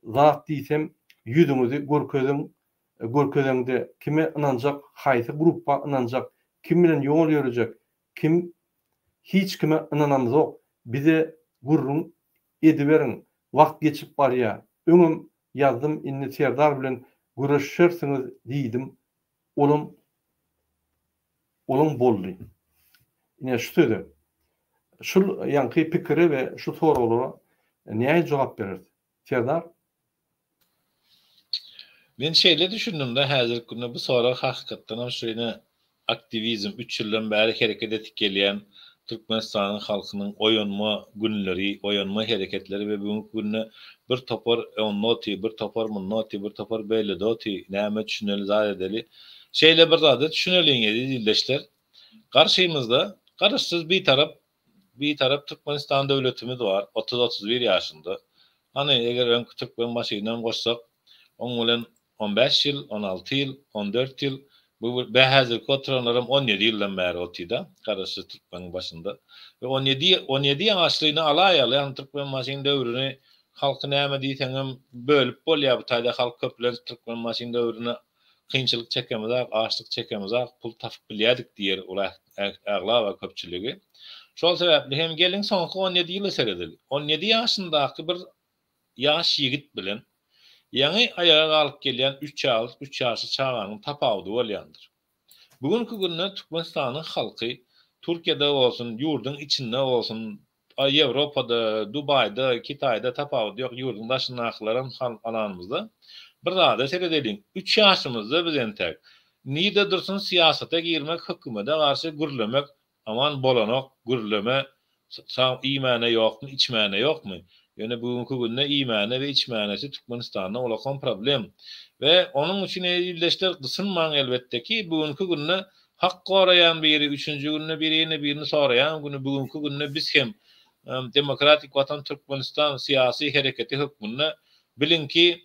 zat diýsem ýüzüňizi görkeziň görkezeňde kime ynanjak haýsy gruppa ynanjak kim bilen ýol ýörejek kim hiç kime ynanamzok bize gürrüň ediberiň wagt geçip barýa öňem ýazdym indi Serdar bilen göreşersiňiz diýdim olam olam boldy ine şu söze şul ýaňky pikire we şu soraglara nähili jogap bereris Serdar? Men şeýle düşündim-de, häzirki günde bu sorag hakykatdanam şu ine aktiwizm, üç ýyldan bäri hereket edip gelýän. Türkmenistanyň halkynyň oýanma günleri, oýanma hereketleri we bugünki günde bir topar onda oty, bir topar munda oty, bir topar beýlede oty, näme düşüneli zat edeli. Şeýle bir zada düşüneliň eziz ildeşler. Garşymyzda Garaşsyz Bitarap Bitarap Türkmenistan döwletimiz bar, 30-31 ýaşynda. Hany, eger öňki Türkmenbaşynam goşsak, oň bilen on bäş ýyl, on alty ýyl, on dört ýyl, bu be häzirki oturanlaram on ýedi ýyldan bäri otyda, Garaşsyz Türkmeniň başynda. We on ýedi, on ýedi ýaşlyny alaýaly, ýagny Türkmenbaşyň döwrüni halky näme diýseňem bölüp bolýar, bu taýda halk köplenç Türkmenbaşyň döwrüne kynçylyk çekemizak, açlyk çekemizak, pul tapyp bilýärdik diýer ol aglaba köpçüligi. Şol sebäpli hem geliň soňky on ýedi ýyla seredeli. On ýedi ýaşyndaky bir ýaş ýigit bilen ýaňy aýaga galyp gelýän üç ýaly üç ýaşly çaganyň tapawudy bolýandyr. Bu günki günde Türkmenistanyň halky Türkiýede bolsun, ýurduň içinde bolsun, Ýewropada, Dubaýda, Kitaýda tapawudy ýok, ýurduň daşyndakylaram alanymyzda bir zada seredeliň, üç ýaşymyzda biz entäk nirde dursun syýasata girmek, hökümede garşy gürlemek Aman bolanok gürleme sag iýmäne ýokmy içmäne ýokmy ýöne bu günki günde iýmäne we içmänesi Türkmenistanda ulakan problem we onuň üçin eziz ildeşler gysynmaň elbetdeki bu günki günde hak goraýan biri üçünji günde biri ýene birini soraýan güni bu günki günde biz hem Demokratik Watan Türkmenistan syýasy hereketi hökmünde Biliňki,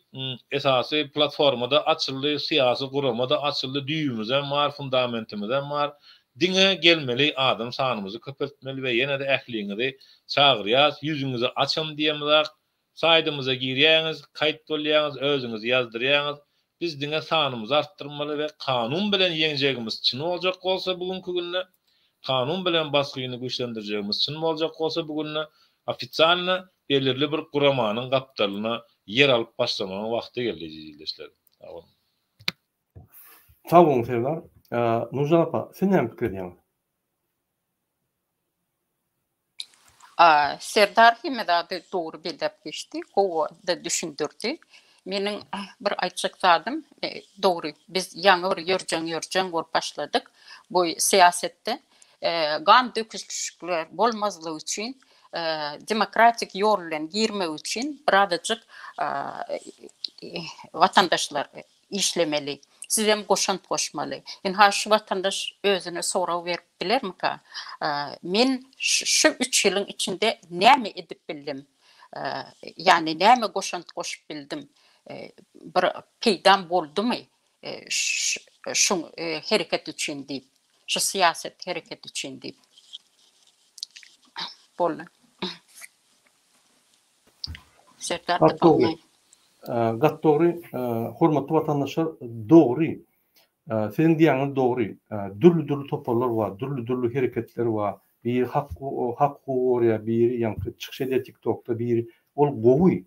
esasy platforma-da açyldy, syýasy gurama-da açyldy, düýbümizem bar, fundamentimizem bar. Diňe gelmeli adam sanymyzy köpeltmeli we ýene-de ähliňizi çagyrýas, ýüzüňizi açam diýemizak, saýdymyza girýäňiz, kaýt bolýaňyz, özüňizi ýazdyrýaňyz. Biz diňe sanymyzy artdyrmaly we kanun bilen ýeňjegimiz çyn boljak bolsa bu günki günde, kanun bilen basgyny güýçlendirjegimiz çyn boljak bolsa bu günde ofitsialno belirli bir guramanyň gapdalyna ýer alyp başlamagyň wagty geldi eziz ildeşler. Sag boluň. Sag boluň Serdar. Nurjan apa, siz näme pikir edýäňiz? Serdar hemme zady dogry belläp geçdi, gowy-da düşündirdi. Meniň bir aýtjak zadym, dogry, biz ýaňy bir ýörjeň-ýörjeň bolup başladyk bu syýasetde. Gan döküşlikler bolmazlygy üçin, demokratik ýol bilen girmek üçin birazajyk watandaşlar işlemeli. Sizem goşant goşmaly. Ynha şu watandaş özüne sorag berip bilermika? Men şu üç ýylyň içinde näme edip bildim? Ýagny näme goşant goşup bildim? Bir peýdam boldumy şu hereket üçin diýip, şu syýasat hereketi üçin diýip. Boldy. Serdar Gaty dogry. Gaty dogry. Hormatly watandaşlar, dogry. Siziň diýýäniňiz dogry. Dürli-dürli toparlar bar, dürli-dürli hereketler bar. Biri hak hak hukugy goraýar, biri ýaňky çykyş edýär TikTokda, biri ol gowy.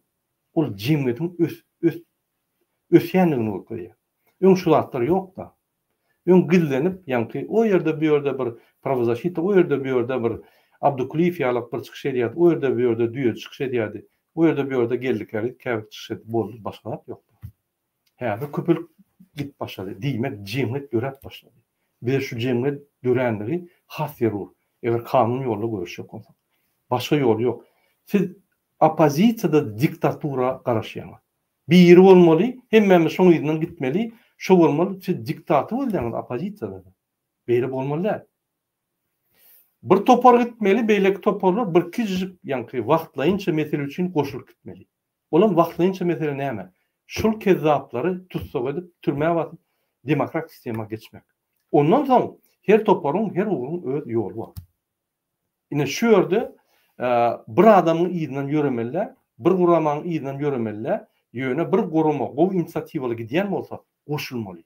Ol jemgyýetiň ös ös ösýändigini görkezýär. Öň şu zatlar ýokda. Öň gizlenip, ýaňky o ýerde bu ýerde bir prawozasita, o ýerde bu ýerde bir Abdukulyýew ýalak bir çykyş edýärdi, o ýerde bu ýerde düýeji çykyş edýärdi, o ýerde bu ýerde Geldi Käriz käbir çykyş edip boldy, başga zat ýokdy. Häzir köpelip gidip başlady. Diýmek, jemgyýet döräp başlady. Bize şu jemgyýet döränligi has zerur. Eger kanun ýolda göreşjek bolsak. Başga ýol ýok. Siz oppozisiýada diktatura garaşýaňyz. Biri bolmaly, hemmämiz şoň yzyndan gitmeli, şo bolmaly, siz diktator bolýaňyz oppozisiýada-da. Beýle bolmaly däl. Bir topar gitmeli, beýleki toparlar bir kiçijik ýaňky wagtlaýynça mesele üçin goşulyp gitmeli. Olam wagtlaýynça mesele näme? Şul kezzaplary tussag edip, türmä basyp, demokratik sistema geçmek. Ondan soň her toparyň, her ugruň öz ýoly bar. Ine şu ýerde bir adamyň yzyndan ýöremeli däl, bir guramanyň yzyndan ýöremeli däl, ýöne bir gurama gowy inisiatiwaly gidýän bolsa goşulmaly.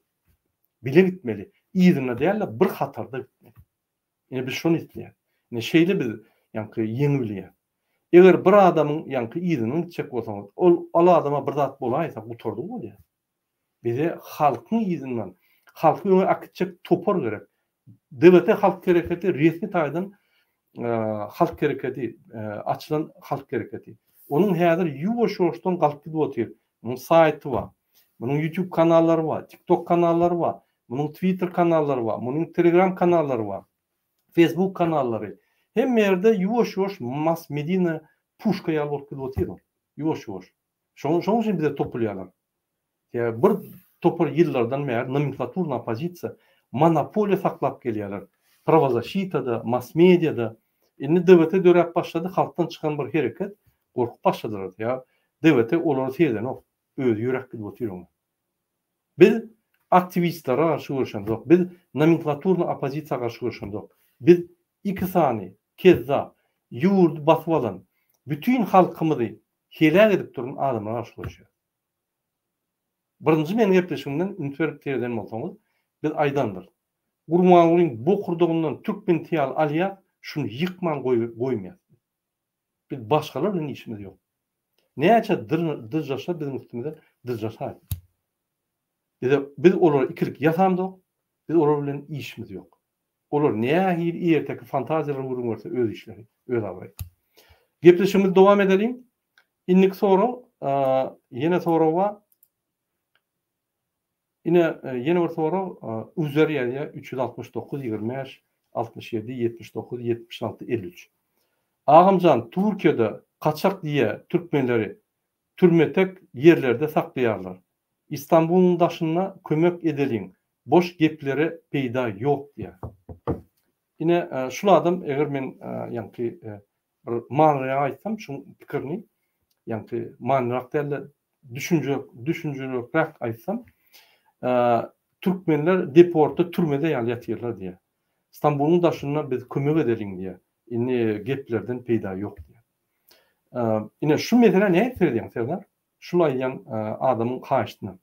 Bile gitmeli. Yzynda däl-de bir hatarda gitmeli. Ine biz şony isleýäris. Ine şeýle biz ýaňky ýeňibilýäris. Eger bir adamyň ýaňky yzyndan gitjek bolsaňyz, ol ol adama bir zat bolaýsa gutardygy bolýar. Bize halkyň yzyndan, halky öňe äkitjek topar gerek. DWT halk hereketi resmi taýdan halk hereketi, açylan halk hereketi. Onuň häzir ýuwaş-ýuwaşdan galyp gidip otyr. Munuň saýty bar. Munuň YouTube kanallary bar, TikTok kanallary bar. Munuň Twitter kanallary bar, munuň Telegram kanallary bar. Facebook kanallary. Hemme ýerde ýuwaş-ýuwaş mass medina puşka ýaly bolup gidip otyr ol. Ýuwaş-ýuwaş. Şoň şoň üçin bize topulýarlar. Sebäbi bir topar ýyllardan bäri nomenklaturny oppozisiýa monopoliýa saklap gelýärler. Prawozaşitada, mass mediada. Indi DWT döräp başlady, halkdan çykan bir hereket, gorkup başladylar. Sebäbi DWT olary sezenok, özi ýöräp gidip otyr oňa. Biz aktiwistlere garşy göreşemzok, biz nomenklaturny oppozisiýa garşy göreşemzok. Biz iki sany kezzap, ýurdy basyp alan, bütin halkymyzy heläk edip duran adamlara garşy göreşýäris. Birinji meniň gepleşigimden üns berip sereden bolsaňyz, biz aýdandyrys. Gurbangulyň bokurdagyndan türkmen tyýaly alýas, şuny ýykman goýmaýas. Biz başgalar bilen işimiz ýok. Näçe dyžaşsa biziň üstümize dyžaşaýsyn. Bize biz olara ikilik ýasamzok, biz olar bilen işimiz ýok. Olar nähili erteki fantaziýalar gürrüň berse öz işleri, öz abraýy. Gepleşigimizi dowam edeliň. Indiki sorag, ýene sorag bar. Ine, ýene bir sorag, Uzer ýazýar, 369 25 67 79 76 53. Agamjan, Türkiýede kaçak diýe türkmenleri türmetek ýerlerde saklaýarlar. Istanbulyň daşynda kömek edeliň, boş geplere peýda ýok diýýär. Ine, şul adam eger men ýaňky bir manyrak aýtsam şuň pikirini, ýaňky manyrak däl-de düşünje düşünjeliräk aýtsam, türkmenler deportda türmede ýaly ýatyrlar diýýär. Stambulyň daşynda biz kömek edeliň diýýär. Indi geplerden peýda ýok diýýär. Ine şu meselä nähili seredýäň Serdar? Şul aýdýan adamyň haýyştyna.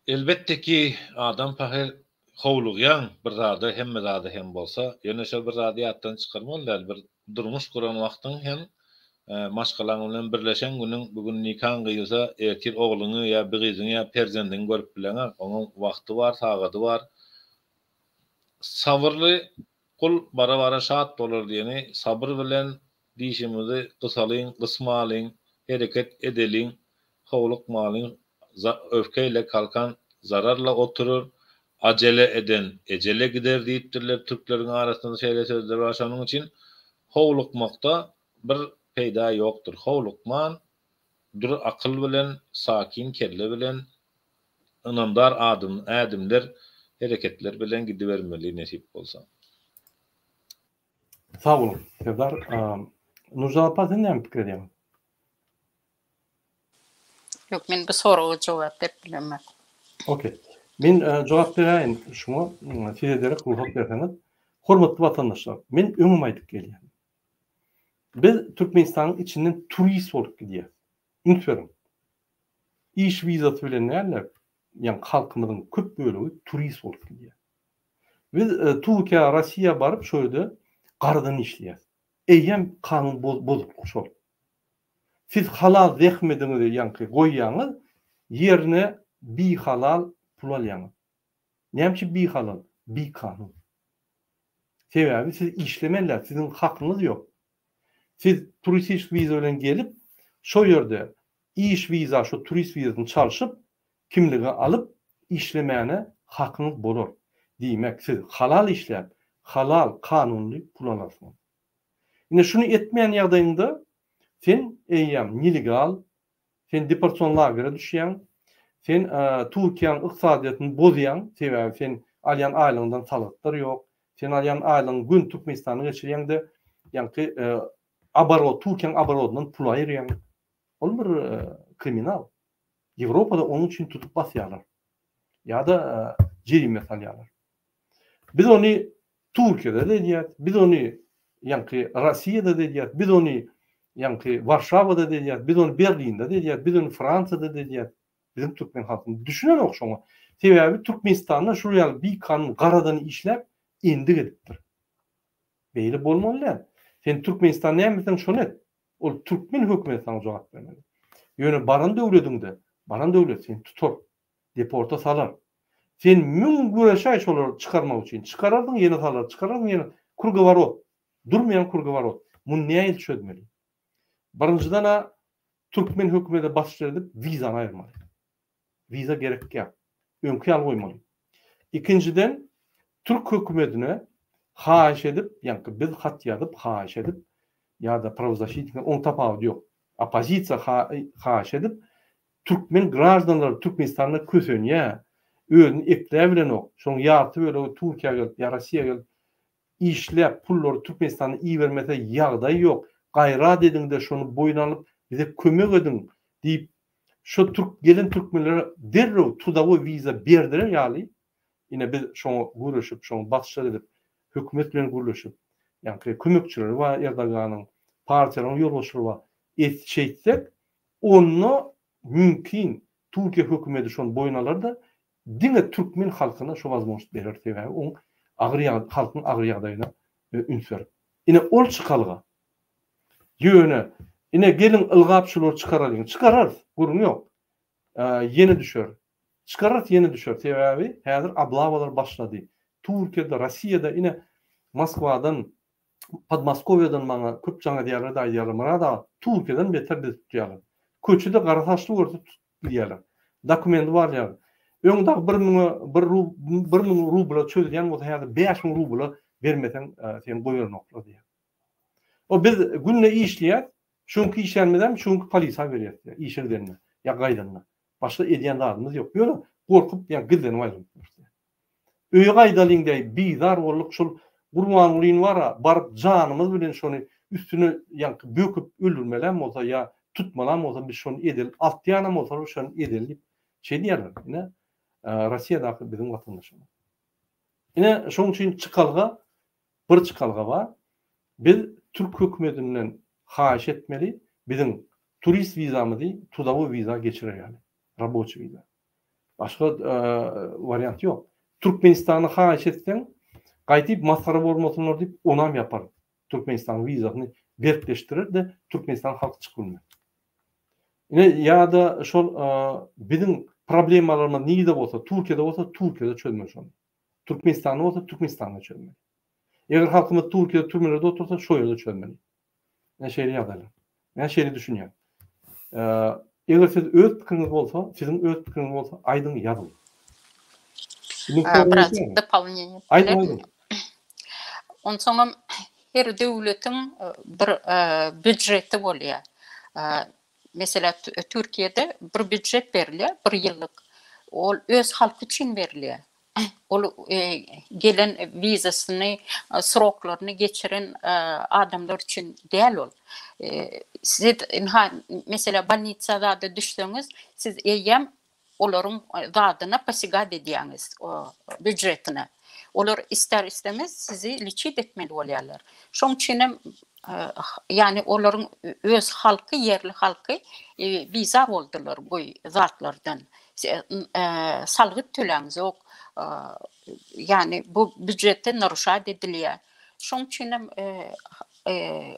Elbetde ki, adam pahyr howlugýaň bir zada, hemme zada hem bolsa, ýöne şol bir zady ýatdan çykarmaly däl, bir durmuş guran wagtyň hem maşgalaň bilen birleşen günüň, bu gün nikaň gyýylsa, ertir ogluňy ýa bir gyzyňy ýa perzendiňi görüp bileňok, onuň wagty bar, sagady bar. Sabyrly gul bara-bara şat bolar diýeni, sabyr bilen Dişimizi gysalyň, gysmalyň, hereket edeliň, howlukmalyň, öfkeyle kalkan zararla oturur, ajele eden ejele gider diýipdirler, türkleriň arasynda şeýle sözler bar, şonuň üçin howlukmakda bir peýda ýokdur, howlukman, dury akyl bilen, sakin kelle bilen, ynamdar adym, ädimler, hereketler bilen gidibermeli nesip bolsa. Sag boluň Serdar. Nurjan apa sen näme pikir edýäň? Ýok, men bu soraga jogap berip bilemok. Okey. Men jogap beräýin şuňa, size derek rugsat berseňiz. Hormatly watandaşlar, men öňem aýdyp gelýän. Biz Türkmenistanyň içinden turist bolup gidýäs. Üns beriň. Iş wizasy bilen däl-de, ýagny halkymyzyň köp bölegi turist bolup gidýär. Biz Türkiýä, Rossiýa baryp şo ýerde garadan işleýäs. Eýýäm kanun bozuklyk şol. Siz halal zähmediňizi ýaňky goýýaňyz, ýerine bihalal pul alýaňyz. Näme üçin bihalal? Bikanun. Sebäbi siz işlemeli däl, siziň hakyňyz ýok. Siz turistik wiza bilen gelip, şo ýerde iş wiza şo turist wizasyny çalşyp, kimligi alyp işlemäne hakyňyz bolar. Diýmek, siz halal işläp, halal, kanunly pul alarsyňyz. Ine şuny etmeýän ýagdaýyňda sen eýýäm nelegal, sen deportasion lagere düşýäň, sen Türkiýäniň ykdysadyýetini bozýaň, sebäbi sen alýan aýlygyňdan salgytlar ýok, sen alýan aýlygyňy göni Türkmenistana geçirýäň-de, ýaňky oborot, Türkiýäniň oborodyndan pul aýyrýaň. Ol bir kriminal. Ýewropada onuň üçin tutup basýarlar. Ýa-da jerime salýarlar. Biz ony Türkiýede-de edýäris, biz ony ýaňky Rossiýada-da edýäris, biz ony ýaňky Warşawada-da edýäris, biz ony Berlinde-de edýäris, biz ony Fransiýada-da edýäris. Biziň türkmen halkymyz düşünenok şoňa. Sebäbi Türkmenistanda şul ýaly bikanun garadan işläp endik edipdir. Beýle bolmaly däl. Sen Türkmenistan näme etseň şony et. Ol türkmen hökümeti saňa jogap bermeli. Ýöne baran döwlediňde, baran döwlet seni tutar. Deporta salar. Sen müň göreşäý şolary çykarmak üçin. Çykararsyň ýene salar, çykararsyň ýene krugoworot. Durmaýan krugoworot. Muny nähili çözmeli? Birinjiden-ä türkmen hökümete basyş edip wizany aýyrmaly. Wiza gerek ýa. Öňki ýaly goýmaly. Ikinjiden, türk hökümetine haýyş edip, ýaňky biz hat ýazyp, haýyş edip, ýa-da prawozasşitnik, oň tapawudy ýok. Oppozisiýa haýyş edip, türkmen graždanlary Türkmenistanda kösenýär, özüni ekläbilenok, şonuň ýarty bölegi Türkiýä gelip ýa Rossiýa gelip işläp pullary Türkmenistana ibermese ýagdaý ýok, gaýrat ediňde şony boýun alyp bize kömek ediň diýip şo türk gelen türkmenlere derrew trudowoý wiza berdirer ýaly ine biz şoňa göreşip şoňa basyşlar edip hökümet bilen gürleşip ýaňky kömekçileri bar Erdoganyň partiýalaryň ýolbaşçylary bar et şeýtsek onda mümkin Türkiýe hökümeti şony boýun alarda diňe türkmen halkyna şo wazmožnost berer sebäbi oň agyr ýag halkyň agyr ýagdaýyna üns berip. Ine ol çykalga. Ýöne ine geliň ylgap şulary çykaralyň. Çykararys, gürrüň ýok. Ýene düşer. Çykararys ýene düşer. Sebäbi häzir oblawalar başlady. Türkiýede, Rossiýada ine Moskwadan Podmoskowýadan maňa köp jaň edýärler-de aýdýarlar, Myrat aga, Türkiýeden beter bizi tutýarlar. Köçede gara saçly görse tutup gidýärler. Dokumendi bar diýýärler. Öň dagy bir müňe, bir 1000 rubla çözülýän bolsa, häzir 5000 rubla bermeseň, seni goýberenoklar diýýär. O biz günde işleýäs, şu günki işlänimizem şu günki polisa berýäs diýýär, işe gidende ýa gaýdanda. Başga edýän zadymyz ýok. Ýöne gorkup ýa gizlenip aýrylyp ýörüs diýýär. Öýe gaýdalyň diýäý, bizar bolduk şol Gurbangulyny bar-a, baryp janymyz bilen şony üstüne ýaňky böküp öldürmelem bolsa ýa tutmalam bolsa biz şony edeli, atýanam bolsalar şony edeli diýip şeý diýýärler. Ine, Rossiýadaky biziň watandaşymyz. Ine, şonuň üçin çykalga, bir çykalga bar. Biz türk hökümetinden haýyş etmeli, biziň turist wizamyzy trudowoý wiza geçirer ýaly, raboçiý wiza. Başga wariant ýok. Türkmenistana haýyş etseň, gaýdyp masgara bolmasynlar diýip, onam ýapar. Türkmenistanyň wizasyny berkleşdirer-de, Türkmenistan halky çykyp bilmez. Ine, ýa-da şol biziň problemalarymyz nirde bolsa, Türkiýede bolsa, Türkiýede çözmeli şony. Türkmenistanda bolsa, Türkmenistanda çözmeli. Eger halkymyz Türkiýede türmelerde otursa, şo ýerde çözmeli. Men şeýle ýagdaýlar. Men şeýle düşünýän. Eger siz öz pikiriňiz bolsa, siziň öz pikiriňiz bolsa, aýdyň, ýazyň. Biraz dopołneniýe. Aýdyň, aýdyň. Onsoňam her döwletiň bir býudžeti bolýar. Meselem, Türkiýede bir býudžet berilýär, bir ýyllyk. Ol öz halky üçin berilýär. Ol gelen wizasyny, sroklaryny geçiren adamlar üçin däl ol. Siz ynha, meselem, bolnitsa zada düşseňiz, siz eýýäm olaryň zadyna posigat edýäňiz, býujetine. Olar ister-istemez sizi liçit etmeli bolýarlar. Şoň üçin hem ýagny olaryň öz halky, ýerli halky bizar boldular bu zatlardan. Salgyt töläňzok, ýagny bu býujetde naruşat edilýär. Şoň üçin hem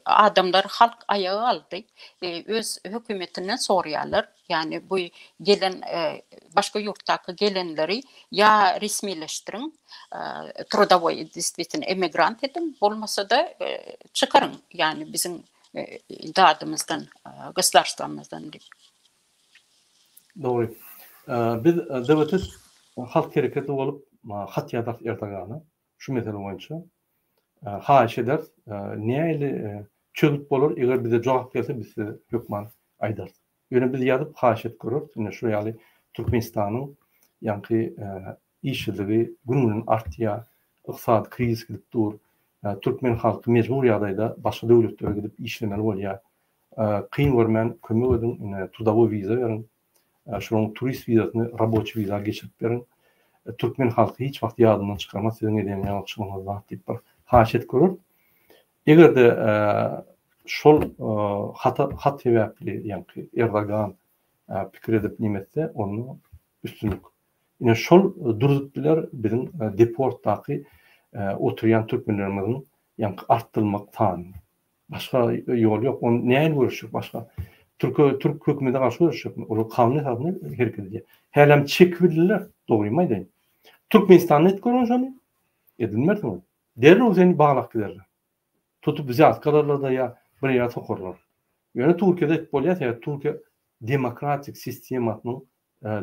adamlar, halk aýaga galdy, öz hökümetinden soraýarlar. Ýagny bu gelen başga ýurtdaky gelenleri ýa resmileşdiriň, trudowoý deswitini emigrant ediň, bolmasa-da çykaryň, ýagny biziň zadymyzdan, gosdarstwamyzdan diýip. Dogry. Biz DWT halk hereketi bolup hat ýazarys Erdogana şu mesele boýunça. Haýyş ederis. Nähili çözgüt bolar, eger bize jogap gelse biz size hökman aýdarys. Ýöne biz ýazyp haýyş edip göreris. Ine şu ýaly Türkmenistanyň ýaňky işsizligi gün-günden artýar, ykdysady krizis gidip dur. Türkmen halky mejbur ýagdaýda başga döwletlere gidip işlemeli bolýar. Kyn görmän kömek ediň, ine trudowoý wiza beriň. Şolaryň turist wizasyny raboçi wiza geçirip beriň. Türkmen halky hiç wagt ýadyndan çykarmaz siziň edýän ýagşylygyňyzy zat diýip bir haýyş edip göreris. Eger-de şol hata hat sebäpli ýaňky Erdogan pikir edip neme etse onda üstünlik. Ine şol durzup biler biziň deportdaky oturýan türkmenlerimiziň ýaňky artdyrylmak sanyny. Başga ýol ýok. Ony nähili göreşjek başga? Türke türk hökümete garşy göreşjekmi? Olar kanun esasynda hereket edýär. Hälem çekip bildiler, dogrymy aýdaýyn. Türkmenistanda edip görüň şony. Edilmersiňiz. Derrew seni baglap giderler. Tutup wzýatka alarlar-da ýa bir ýere sokarlar. Ýöne Türkiýede edip bolýar, sebäbi Türkiýe demokratik sistemasynyň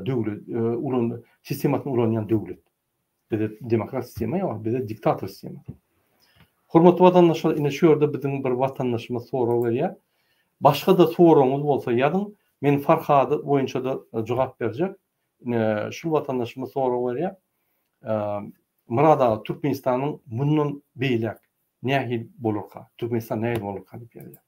döwlet ulan sistemasyny ulanýan döwlet. Bizde demokrat sistema ýok, bizde diktator sistema. Hormatly watandaşlar, ine şu ýerde biziň bir watandaşymyz sorag berýär. Başga-da soragyňyz bolsa ýazyň. Men Farhady boýunça-da jogap berjek. Ine şu watandaşymyz sorag berýär. Myrat aga, Türkmenistanyň mundan beýläk nähili bolarka? Türkmenistan nähili bolarka diýip ýazýar.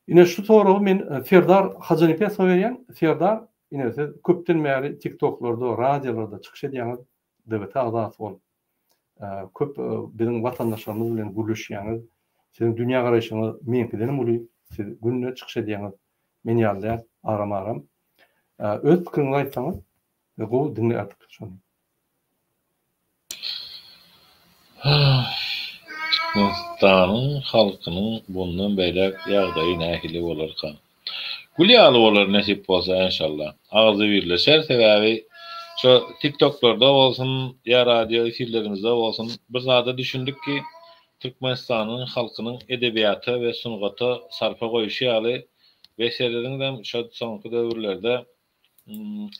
Ine şu soragy men Serdar Hajanepesowa berýän. Serdar, ine siz köpden bäri TikToklarda, radiolarda çykyş edýäňiz, DBT agzasy bolup. Köp biziň watandaşlarymyz bilen gürleşýäňiz. Siziň dünýägaraýşyňyz meňkidenem uly. Siz günde çykyş edýäňiz. Men ýaly däl, aram-aram. Öz pikiriňizi aýtsaňyz, gowy diňlärdik şony. Türkmenistanyň halkynyň bundan beýläk ýagdaýy nähili bolarka? Gül ýaly bolar nesip bolsa enşalla. Agzy birleşer sebäbi şo tiktoklarda bolsun ýa radio efirlerimizde bolsun bir zada düşündik ki Türkmenistanyň halkynyň edebiýata we sungata sarpa goýuşy ýaly we serediňizem şo soňky döwürlerde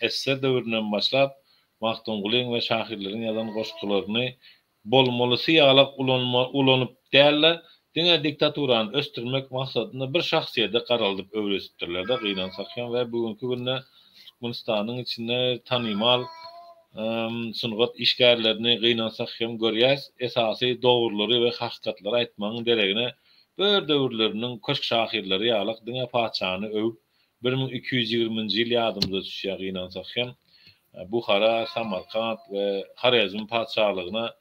Ssr döwründen başlap, Magtymgulyň we şahyrlaryň ýazan goşgularyny bolmalysy ýalak ulanyp däl-de, diňe diktaturany ösdürmek maksadynda bir şahsyýete garaldyp öwredipdirler-de, gynansak hem we bu günki günde Türkmenistanyň içinde tanymal sungat işgärlerini gynansak hem görýäs, esasy dogrulary we hakykatlary aýtmagyň deregine bir döwürleriniň köşk şahyrlary ýalak diňe patyşany öwüp 1220-nji ýyl ýadymyza düşýär gynansak hem, Buhara, Samarkant we Horezm patyşalygyna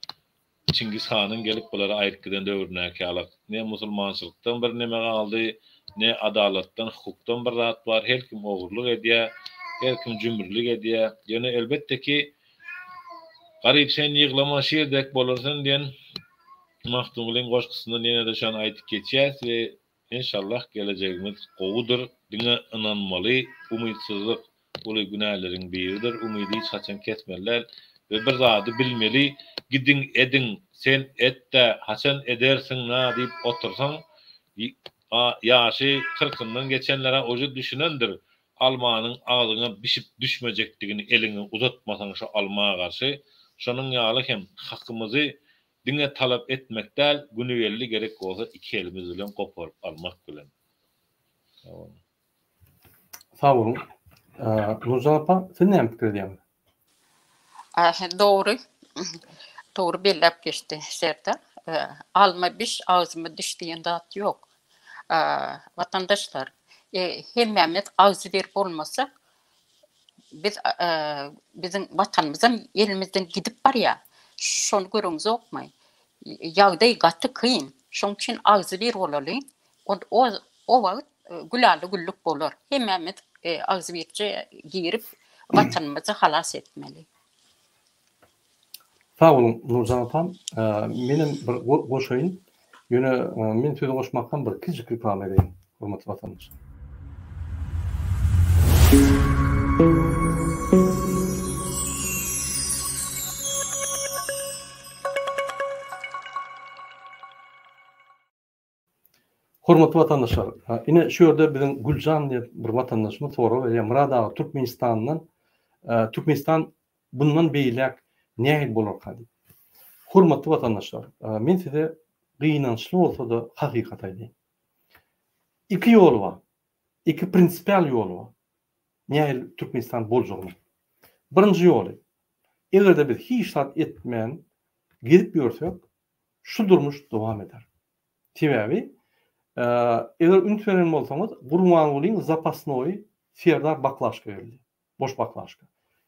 Çingiz hanyň gelip bulary aýryp giden döwründäki ýalak ne musulmançylykdan bir neme galdy, ne adalatdan, hukukdan bir zat bar, her kim ogurlyk edýär, her kim jümrülik edýär. Ýöne elbetde ki, Garyp sen ýyglama şir dek bolarsyň diýen Magtymgulyň goşgusyndan ýene-de şony aýdyp geçýäs we Enşallah gelejegimiz gowudyr diňe ynanmaly umytsyzlyk uly günäleriň biridir umydy hiç haçan kesmeli däl we bir zady bilmeli gidiň ediň sen etdä haçan edersiň na diýip otursaň ýaşy kyrkyndan geçenlerä uje düşünendir almanyň agzyňa bişip düşmejekdigini eliňi uzatmasaň şo alma garşy şonuň ýaly hem hakymyzy Diňe talap etmek däl, güni geldi gerek bolsa iki elimiz bilen goparyp almak bilen. Sag boluň. Sag boluň. Nurjan apa, siz näme pikir edýäňiz? Dogry. Dogry belläp geçdi Serdar. Alma biş, agzyma düş diýen zat ýok. Watandaşlar, hemmämiz agzybir bolmasak, Biz biziň watanymyzam elimizden gidip barýar. Şony göreňizokmy? Ýagdaý gaty kyn. Şoň üçin agzybir bolalyň. O o wagt gülala-güllük bolar. Hemmämiz agzybirje girip watanymyzy halas etmeli. Sag boluň Nurjan apam. Menem bir goşaýyn. Ýöne men söze goşmakam bir kiçijik reklama edeýin, hormatly watandaşlar. Hormatly watandaşlar, ine şu ýerde biziň Güljan diýen bir watandaşymyz sorag berýär, Myrat aga Türkmenistandan, Türkmenistan bundan beýläk nähili bolarka diýip. Hormatly watandaşlar, men size gynançly bolsa-da hakykaty aýdaýyn. Iki ýol bar. Iki prinsipial ýol bar. Nähili Türkmenistan boljagynyň. Birinji ýoly, eger-de biz hiç zat etmän gezip ýörsek, şu durmuş dowam eder. Sebäbi, eger üns beren bolsaňyz, Gurbangulyň zapasnoýy Serdar Baklaşka geldi. Boş baklaşka.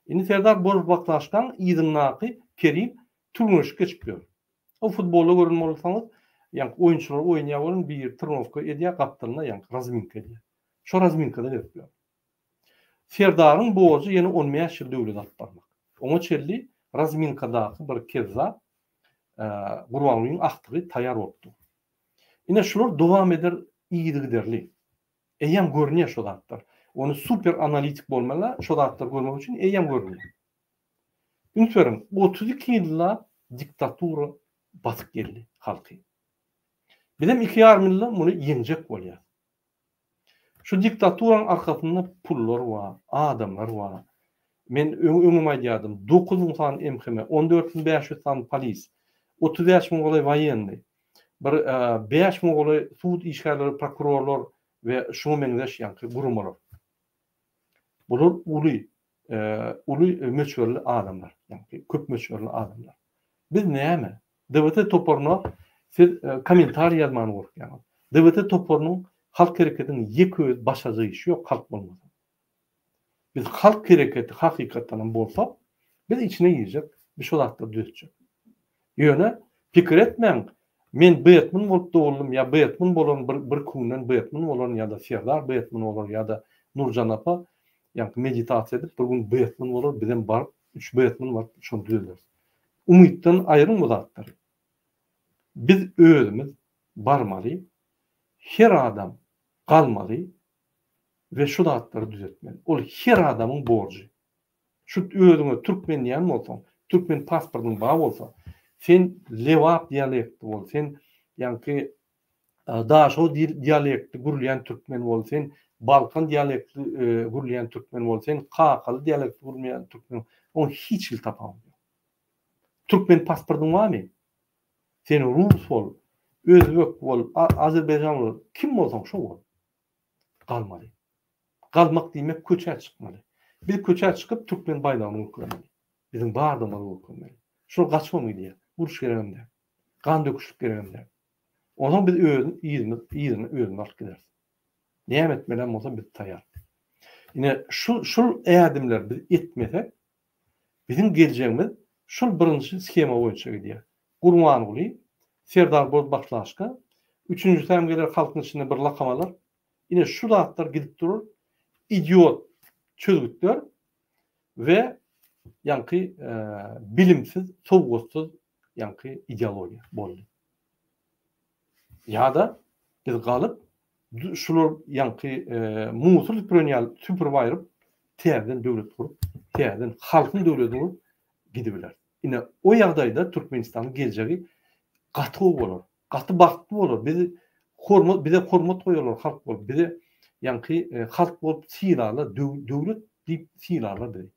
Indi Serdar boş baklaşkaň yzyndaky Kerim türgenleşik geçip ýör. O futbolda gören bolsaňyz, ýaňky oýunçylar oýnaýar welin biri trnowka edýär, gapdalynda ýaňky razminka edýär. Şo razminkada gezip ýör. Serdaryň borjy ýene on bäş ýyl döwlet alyp barmak. Oňa çenli razminkadaky bir kezzap Gurbangulyň agtygy taýýar bolup dur. Ine şular dowam eder yzygiderli. Eýýäm görünýär şo zatlar. Ony super analitik bolmaly şo zatlary görmek üçin eýýäm görünýär. Üns beriň, 32 ýyllap diktatura basyp geldi halky. Bizem iki ýarym ýylda muny ýeňjek bolýas. Şu diktaturanyň arkasynda pullar bar, adamlar bar. Men öňem aýdýardym, 9000 sany MHM, 14500 sany polis, 35 müňe golaý woýennyý, bir 5 müňe golaý sud işgärleri, prokurorlar we şuňa meňzeş ýaňky guramalar. Bular uly, uly möçberli adamlar, ýaňky köp möçberli adamlar. Biz näme? DWT toparyna siz kommentariý ýazmany gorkýaňyz. DWT toparynyň halk hereketiniň ýeke öz başarjak işi ýok halk bolmasa. Biz halk hereketi hakykatdanam bolsak, biz içine girjek, biz şo zatlary düzetjek. Ýöne pikir etmäň, men Betmen bolup doguldym ýa Betmen bolaryn bir bir günden Betmen bolaryn ýa-da Serdar Betmen bolar ýa-da Nurjan apa ýaňky meditasiýa edip bir gün Betmen bolar bizem baryp üç Betmen baryp şony düzederis. Umytdan aýryň bu zatlary. Biz özümiz barmaly, her adam galmaly we şu zatlary düzetmeli. Ol her adamyň borjy. Şu özüňe türkmen diýen bolsaň, türkmen pasportyň bar bolsa, sen Lebap dialekti bol, sen ýaňky Daşoguz dialekti gürleýän türkmen bol, sen Balkan dialekti gürleýän türkmen bol, sen Kakaly dialekti gürleýän türkmen bol, oň hiç hili tapawudy ýok. Türkmen pasportyň barmy? Sen rus bol, özbek bol, azerbaýjan bol, kim bolsaň şo bol. Galmaly. Galmak diýmek köçä çykmaly. Biz köçä çykyp türkmen baýdagyny görkezmeli. Biziň bardygymyzy görkezmeli. Şol gaçybam gidýär. Uruş geregem däl. Gan döküşlik geregem däl. Onsoň biz öz yzymyz yzyny özümiz alyp gideris. Näme etmelem bolsa biz taýýar. Ine şu şul ädimleri biz etmesek biziň geljegimiz şul birinji shema boýunça gidýär. Gurbanguly, Serdar Bozbaklaşka, üçünjisi hem geler halkyň içinde bir lakam alar. Ine şu zatlar gidip durur. Idiot çözgütler we ýaňky bilimsiz, sowgatsyz ýaňky ideologiýa boldy. Ýa-da biz galyp şular ýaňky musul süpüren ýaly süpürip aýryp täzeden döwlet gurup, täzeden halkyň döwletini gurup gidibileris. Ine o ýagdaýda Türkmenistanyň geljegi gaty gowy bolar. Gaty bagtly bolar. Biz hormat bize hormat goýarlar halk bolup. Bize ýaňky halk bolup sylarlar, döwlet diýip sylarlar bizi.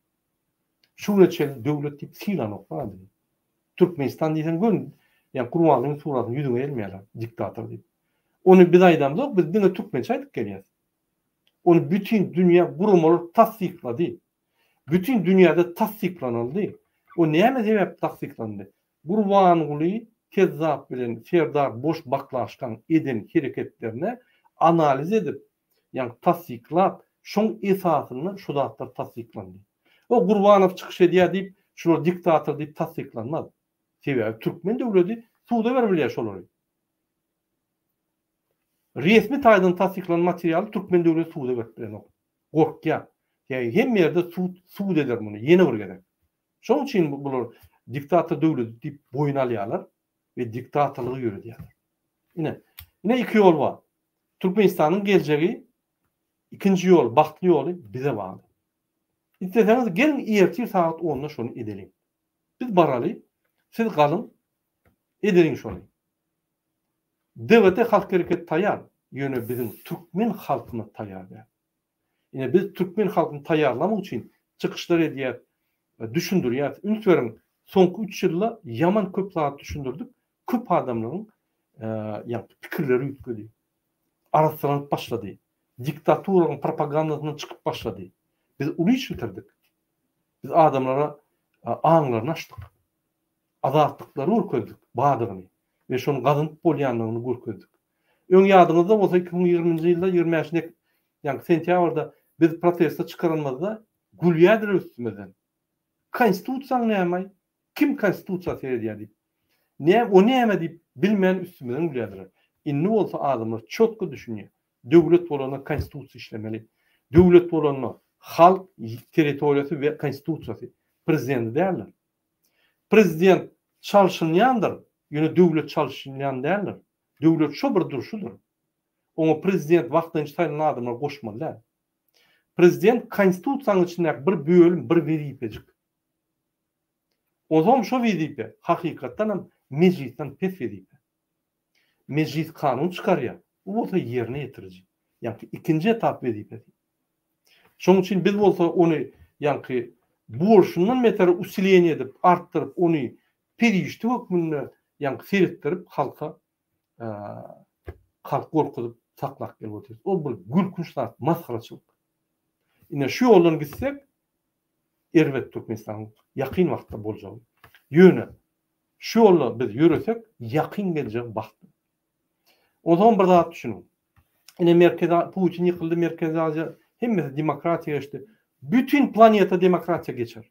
Şu güne çenli döwlet diýip sylanoklar bizi. Türkmenistan diýseň göni ýa Gurbangulyň suratyny ýüzüňe elmeýärler diktator diýip. Ony biz aýdamzok, biz diňe türkmençe aýdyp gelýäs. Ony bütin dünýä guramalar tassyklady. Bütin dünýäde tassyklanyldy. O näme sebäpli tassyklandy? Gurbanguly kezzap bilen Serdar boş baklaşkaň eden hereketlerine analiz edip, ýagny tassyklap, şoň esasynda şu zatlar tassyklandy. O Gurbanow çykyş edýär diýip, şular diktator diýip tassyklanmaz. Sebäbi türkmen döwledi suda berip bilýär şolary. Resmi taýdan tassyklanan materialy türkmen döwleti suda berip bilenok. Gorkýar. Ýa hemme ýerde sud sud eder muny ýene bir gezek. Şonuň üçin bular diktator döwleti diýip boýun alýarlar we diktatorlygy ýöredýärler. Ine, ine iki ýol bar. Türkmenistanyň geljegi ikinji ýol, bagtly ýoly bize bagly. Isleseňiz geliň ertir sagat onda şony edeliň. Biz baraly, siz galyň, edeliň şony. DWT halk hereketi taýýar, ýöne biziň türkmen halkymyz taýýar däl. Ine biz türkmen halkyny taýýarlamak üçin çykyşlar edýäs, düşündirýäs. Üns beriň, soňky üç ýylda ýaman köp zat düşündirdik, köp adamlaryň ýagny pikirleri üýtgedi. Arassalanyp başlady. Diktaturanyň propagandasyndan çykyp başlady. Biz uly iş bitirdik. Biz adamlara aňlaryny açdyk. Azatlyklary görkezdik, bardygyny we şony gazanyp bolýandygyny görkezdik. Öň ýadyňyzda bolsa 2020-nji ýylda 25 nek ýagny sentýabrda biz proteste çykaranymyzda gülýärdiler üstümizden. Konstitusiýaň näme-aý? Kim konstitusiýa seredýär diýip. Nä o näme diýip bilmän üstümizden gülýärdiler. Indi bolsa adamlar çotko düşünýär. Döwlet bolanda konstitusiýa işlemeli. Döwlet bolanda halk territoriýasy we konstitusiýasy prezidenti däldir. Prezident çalşynýandyr, ýöne döwlet çalşynýan däldir. Döwlet şo bir durşudyr. Oňa prezident wagtlaýynça saýlanan adamlar goşmaly däl. Prezident konstitusiýanyň içindäki bir bölüm, bir wezipejik. Onsoňam şo wezipe hakykatdan hem mejlisden pes wezipe. Mejlis kanun çykarýar, bu bolsa ýerine ýetiriji. Ýaňky ikinji etap wezipesi. Şonuň üçin biz bolsa ony ýaňky. Bolşundan beter usileniýe edip, artdyryp, ony perişde hökmünde ýaňky seretdirip halka halky gorkuzyp saklap gelip otyrys. Ol bir gülkünç zat, masgaraçylyk. Ine şu ýoldan gitsek erbet Türkmenistanyň ýakyn wagtda boljagy. Ýöne şu ýolda biz ýöresek ýakyn geljegi bagtly. Onsoňam bir zat düşüniň. Ine Merkezi Putin ýykyldy, Merkezi Aziýa hemmesi demokratiýa geçdi. Bütin planeta demokratiýa geçer.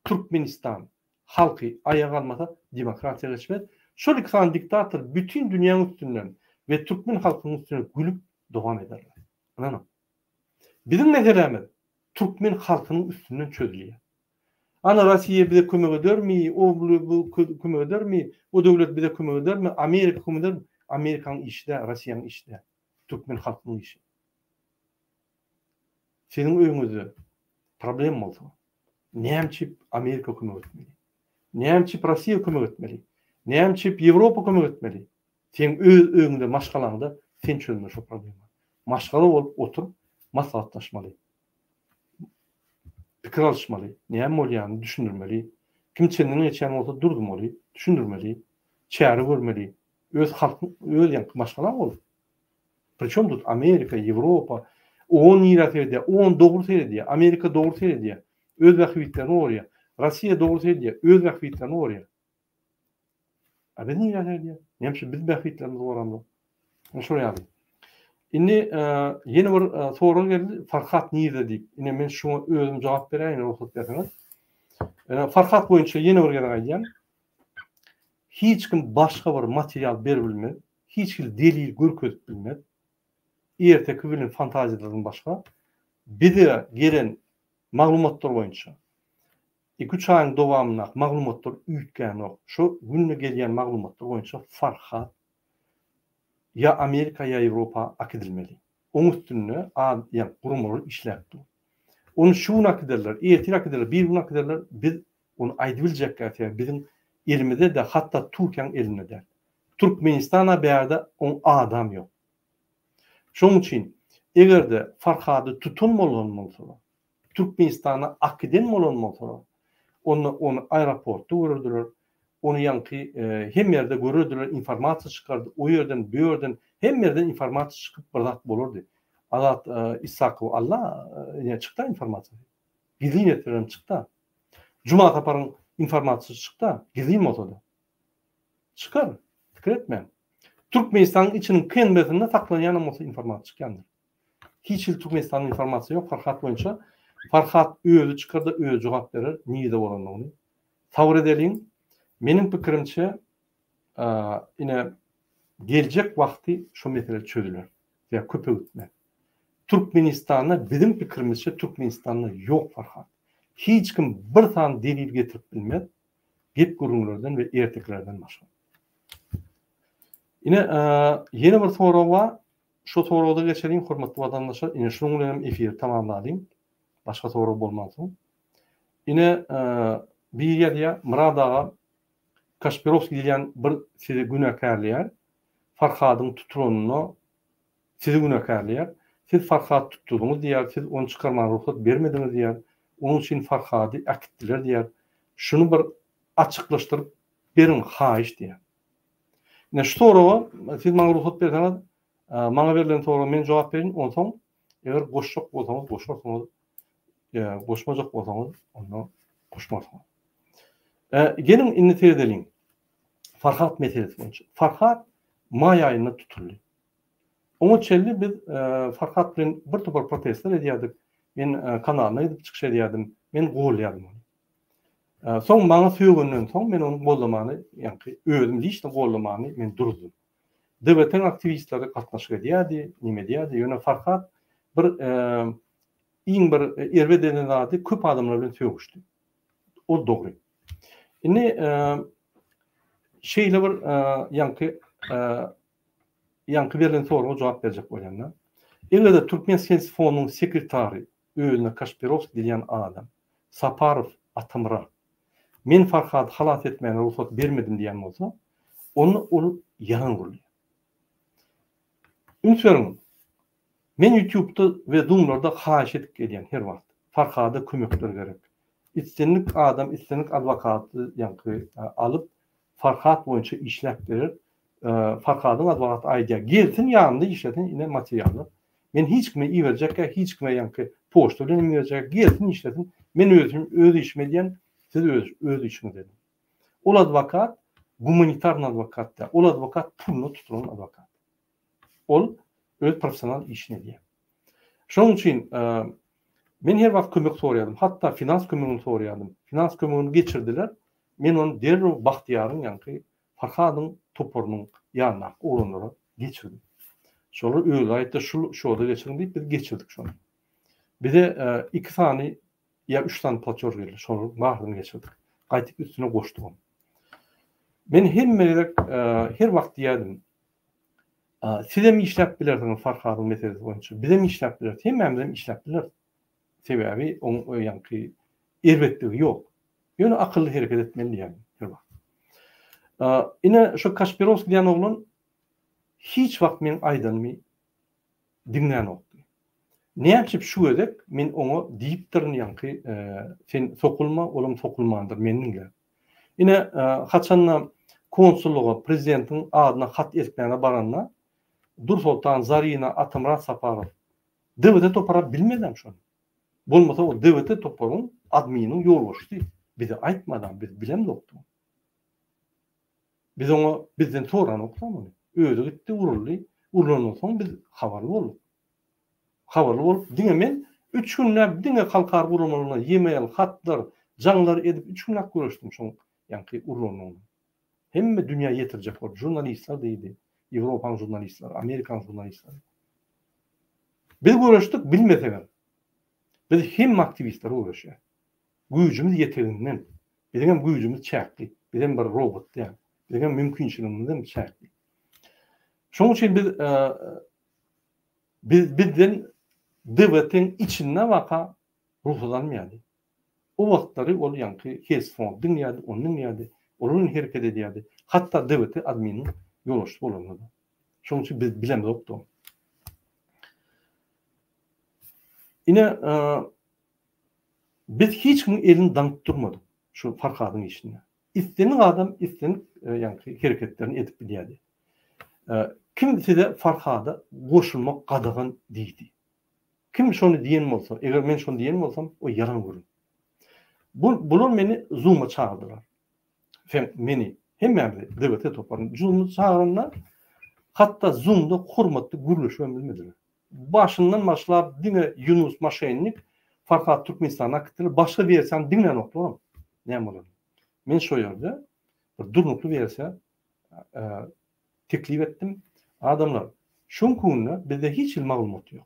Türkmenistan halky aýaga galmasa demokratiýa geçmez. Şol iki sany diktator bütin dünýäň üstünden we türkmen halkynyň üstünden gülüp dowam ederler. Ynanyň. Biziň meselämiz türkmen halkynyň üstünden çözülýär. Ana Rossiýa bize kömek edermi, o bu kömek edermi, o döwlet bize kömek edermi, Amerika kömek edermi? Amerikanyň işi däl, Rossiýanyň işi däl. Türkmen halkynyň işi. Siziň öýüňizde problem bolsa, näme üçin Amerika kömek etmeli? Näme üçin Rossiýa kömek etmeli? Näme üçin Ýewropa kömek etmeli? Seň öz öýüňde, maşgalaňda sen çözmeli şo problemany. Maşgala bolup oturyp maslahatlaşmaly. Pikir alyşmaly, näme bolýanyny düşündirmeli. Kim çenden geçýän bolsa durdurmaly, düşündirmeli, çäre görmeli. Öz halkyň, öz ýaňky maşgalaň bolup. Priçem tut Amerika, Ýewropa, on nirä seredýär, on dogry seredýär, Amerika dogry seredýär, öz bähbitlerini goraýar. Rossiýa dogry seredýär, öz bähbitlerini goraýar. A biz nirä seredýäs? Näme üçin biz bähbitlerimizi goramzok? Ine şol ýaly. Indi ýene bir sorag geldi, Farhat nirde diýip. Ine men şuňa özüm jogap beräýin, rugsat berseňiz. Farhat boýunça ýene bir gezek aýdýan. Hiç kim başga bir material berip bilmez, hiç hili delil görkezip bilmez. Erteki bilen fantaziýalardan başga bize gelen maglumatlar boýunça Iki-üç aýyň dowamyndaky maglumatlar üýtgänok. Şo günde gelýän maglumatlar boýunça Farhat ýa Amerika ýa Ýewropa akidilmeli. Oň üstünde az ýa guramalar işläp dur. Ony şu gün akiderler, ertir akiderler, bir gün akiderler biz ony aýdybiljekkä sebäbi biziň elimizde-de hatda Türkiýäň elinde däl. Türkmenistana bärde oň adam ýok. Şoň üçin egerde Farhady tutan bolan bolsalar, Türkmenistana akiden bolan bolsalar, onda ony aeroportda görerdiler, ony ýaňky hemme ýerde görerdiler, informasiýa çykardy, o ýerden, bu ýerden, hemme ýerden informasiýa çykyp bir zat bolardy. Azat Isakow alla ine çykda informasiýasy. Gizlin etselerem çykda. Juma Saparyň informasiýasy çykda, gizlin bolsa-da. Çykar, pikir etmäň. Türkmenistanyň içiniň KNB-sinde saklanýanam bolsa informasiýa çykýandyr. Hiç hili Türkmenistanda informasiýa ýok Farhat boýunça. Farhat özi çykarda özi jogap berer nirde bolandygyny. Sabyr edeliň. Meniň pikirimçe ine geljek wagty şo mesele çözüler. Ýa köpe gitmez. Türkmenistanda biziň pikirimizçe Türkmenistanda ýok Farhat. Hiç kim bir sany delil getirip bilmez gep gürrüňlerden we ertekilerden başga. Ine ýene bir sorag bar. Şu soraga-da geçeliň, hormatly watandaşlar. Ine, şunuň bilen hem efiri tamamlalyň. Başga sorag bolmansoň. Ine, biri ýazýar, Myrat aga, Kaşpirowskiý diýilýän bir sizi günäkärleýär. Farhadyň tutulanyna sizi günäkärleýär. Siz Farhady tutdudyňyz diýýär, siz ony çykarmaga rugsat bermediňiz diýýär. Onuň üçin Farhady äkitdiler diýýär. Şuny bir açyklaşdyryp beriň, haýyş diýýär. Ine şu soraga siz maňa rugsat berseňiz, maňa berlen soraga men jogap berin, onsoň eger goşjak bolsaňyz goşarsyňyz, goşmajak bolsaňyz onda goşmarsyňyz. Geliň indi seredeliň. Farhat meselesi boýunça. Farhat maý aýynda tutuldy. Oňa çenli biz Farhat bilen bir topar protestler edýärdik. Men kanalyna gidip çykyş edýärdim. Men golýardym ony. Soň maňa sögenden soň men ony gollamany, ýaňky özüm liçno gollamany men durzdum. DWT-niň aktiwistleri gatnaşyk edýärdi, neme edýärdi, ýöne Farhat bir iň bir erbet eden zady köp adamlar bilen sögüşdi. Ol dogry. Indi şeýle bir ýaňky ýaňky berlen soraga jogap berjek bolýan-da. Eger-de Türkmen Sens fondunyň sekretary özüne Kaşpirowskiý diýilýän adam Saparow Atamyrat, Men Farhady halas etmäne rugsat bermedim diýen bolsa, onda ol ýalan gürleýär. Üns beriň, men ýutubda we zoomlarda haýyş edip gelýän her wagt. Farhada kömekler gerek. Islendik adam, islendik adwokaty ýaňky alyp, Farhat boýunça işläp berer. Farhadyň adwokaty aýdýar, gelsin ýanynda işlesin, ine materiallar. Men hiç kime iberjekkä, hiç kime ýaňky poçta bilen hem iberjekkä, gelsin işlesin. Men özüm öz işimi edýän, siz öz öz işiňizi ediň. Ol adwokat gumanitarnyý adwokat däl. Ol adwokat puluna tutulan adwokat. Ol öz professional işini edýär. Şonuň üçin men her wagt kömek soraýardym. Hatda finans kömegini soraýardym. Finans kömegini geçirdiler. Men ony derrew Bahtyýaryň ýaňky Farhadyň toparynyň ýanyndaky oglanlara geçirdim. Şolar özleri aýtdy, şul şoda geçiriň diýip, biz geçirdik şony. Bize iki sany ýa üç sany platýož geldi. Şolaryň baryny geçirdik. Gaýtyp üstüne goşdugam. Men hemme gezek her wagt diýerdim, Sizem işläp bilersiňiz Farhadyň meselesi boýunça. Bizem işläp bileris. Hemmämizem işläp bileris. Sebäbi oň ýaňky erbetligi ýok. Ýöne akylly hereket etmeli diýýän her wagt. Ine şu Kaşpirowskiý diýen oglan hiç wagt meň aýdanymy diňlänokdy. Näçip şu gezek men oňa diýipdirin ýaňky sen sokulma, olam sokulmandyr meni diňläp. Ine haçanda konsullyga prezidentiň adyna hat eltmäne baranda Dursoltan, Zarina, Atamyrat Saparow DWT topara bilmedem şony. Bolmasa o DWT toparyň adminiň ýolbaşçysy bize aýtmadam biz bilemzokdyk. Biz oňa bizden soranokdam ony. Özi gitdi uruldy. Urlandan soň biz habarly bolduk. Habarly bolup diňe men üç günläp diňe halkara guramalaryna e-mail, hatlar, jaňlar edip üç günläp göreşdim şoň ýaňky urlandygyny. Hemme dünýä ýetirjek bolup žurnalistler diýdi. Ýewropaň žurnalistleri, Amerikaň žurnalistleri. Biz göreşdik bilmesegem. Biz hemme aktiwistler göreşýär. Güýjümiz ýeteginden. Biziňem güýjümiz çäkli. Bizem bir robot däl. Biziňem mümkinçiligimizem çäkli. Şonuň üçin biz biz bizden DWT-iň içinde waka rugsat almaýardy. O wagtlary ol ýaňky Hesfond diňleýärdi, ony diňleýärdi, olar bilen hereket edýärdi. Hatda DWT adminiň ýolbaşçysy bolanda-da. Şonuň üçin biz bilemzokdy ony. Ine, biz hiç kimiň elini daňyp durmadyk şu Farhadyň işinde. Islendik adam islendik ýaňky hereketlerini edip bilýärdi. Kim size Farhada goşulmak gadagan diýdi? Kim şony diýen bolsa, eger men şony diýen bolsam, o ýalan gürrüň. Bu bular meni Zoom-a çagyrdylar. Sen meni, hemmämizi DWT toparyny Zoom-a çagyranda, hatda Zoom-da hormatly gürleşibem bilmediler. Başyndan başlap diňe Ýunus moşennik Farhat Türkmenistana akitdiler, başga wersiýany diňlänoklaram näme bolanyny. Men şo ýerde bir durnukly wersiýa teklip etdim. Adamlar, şuňki günde bizde hiç hili maglumat ýok.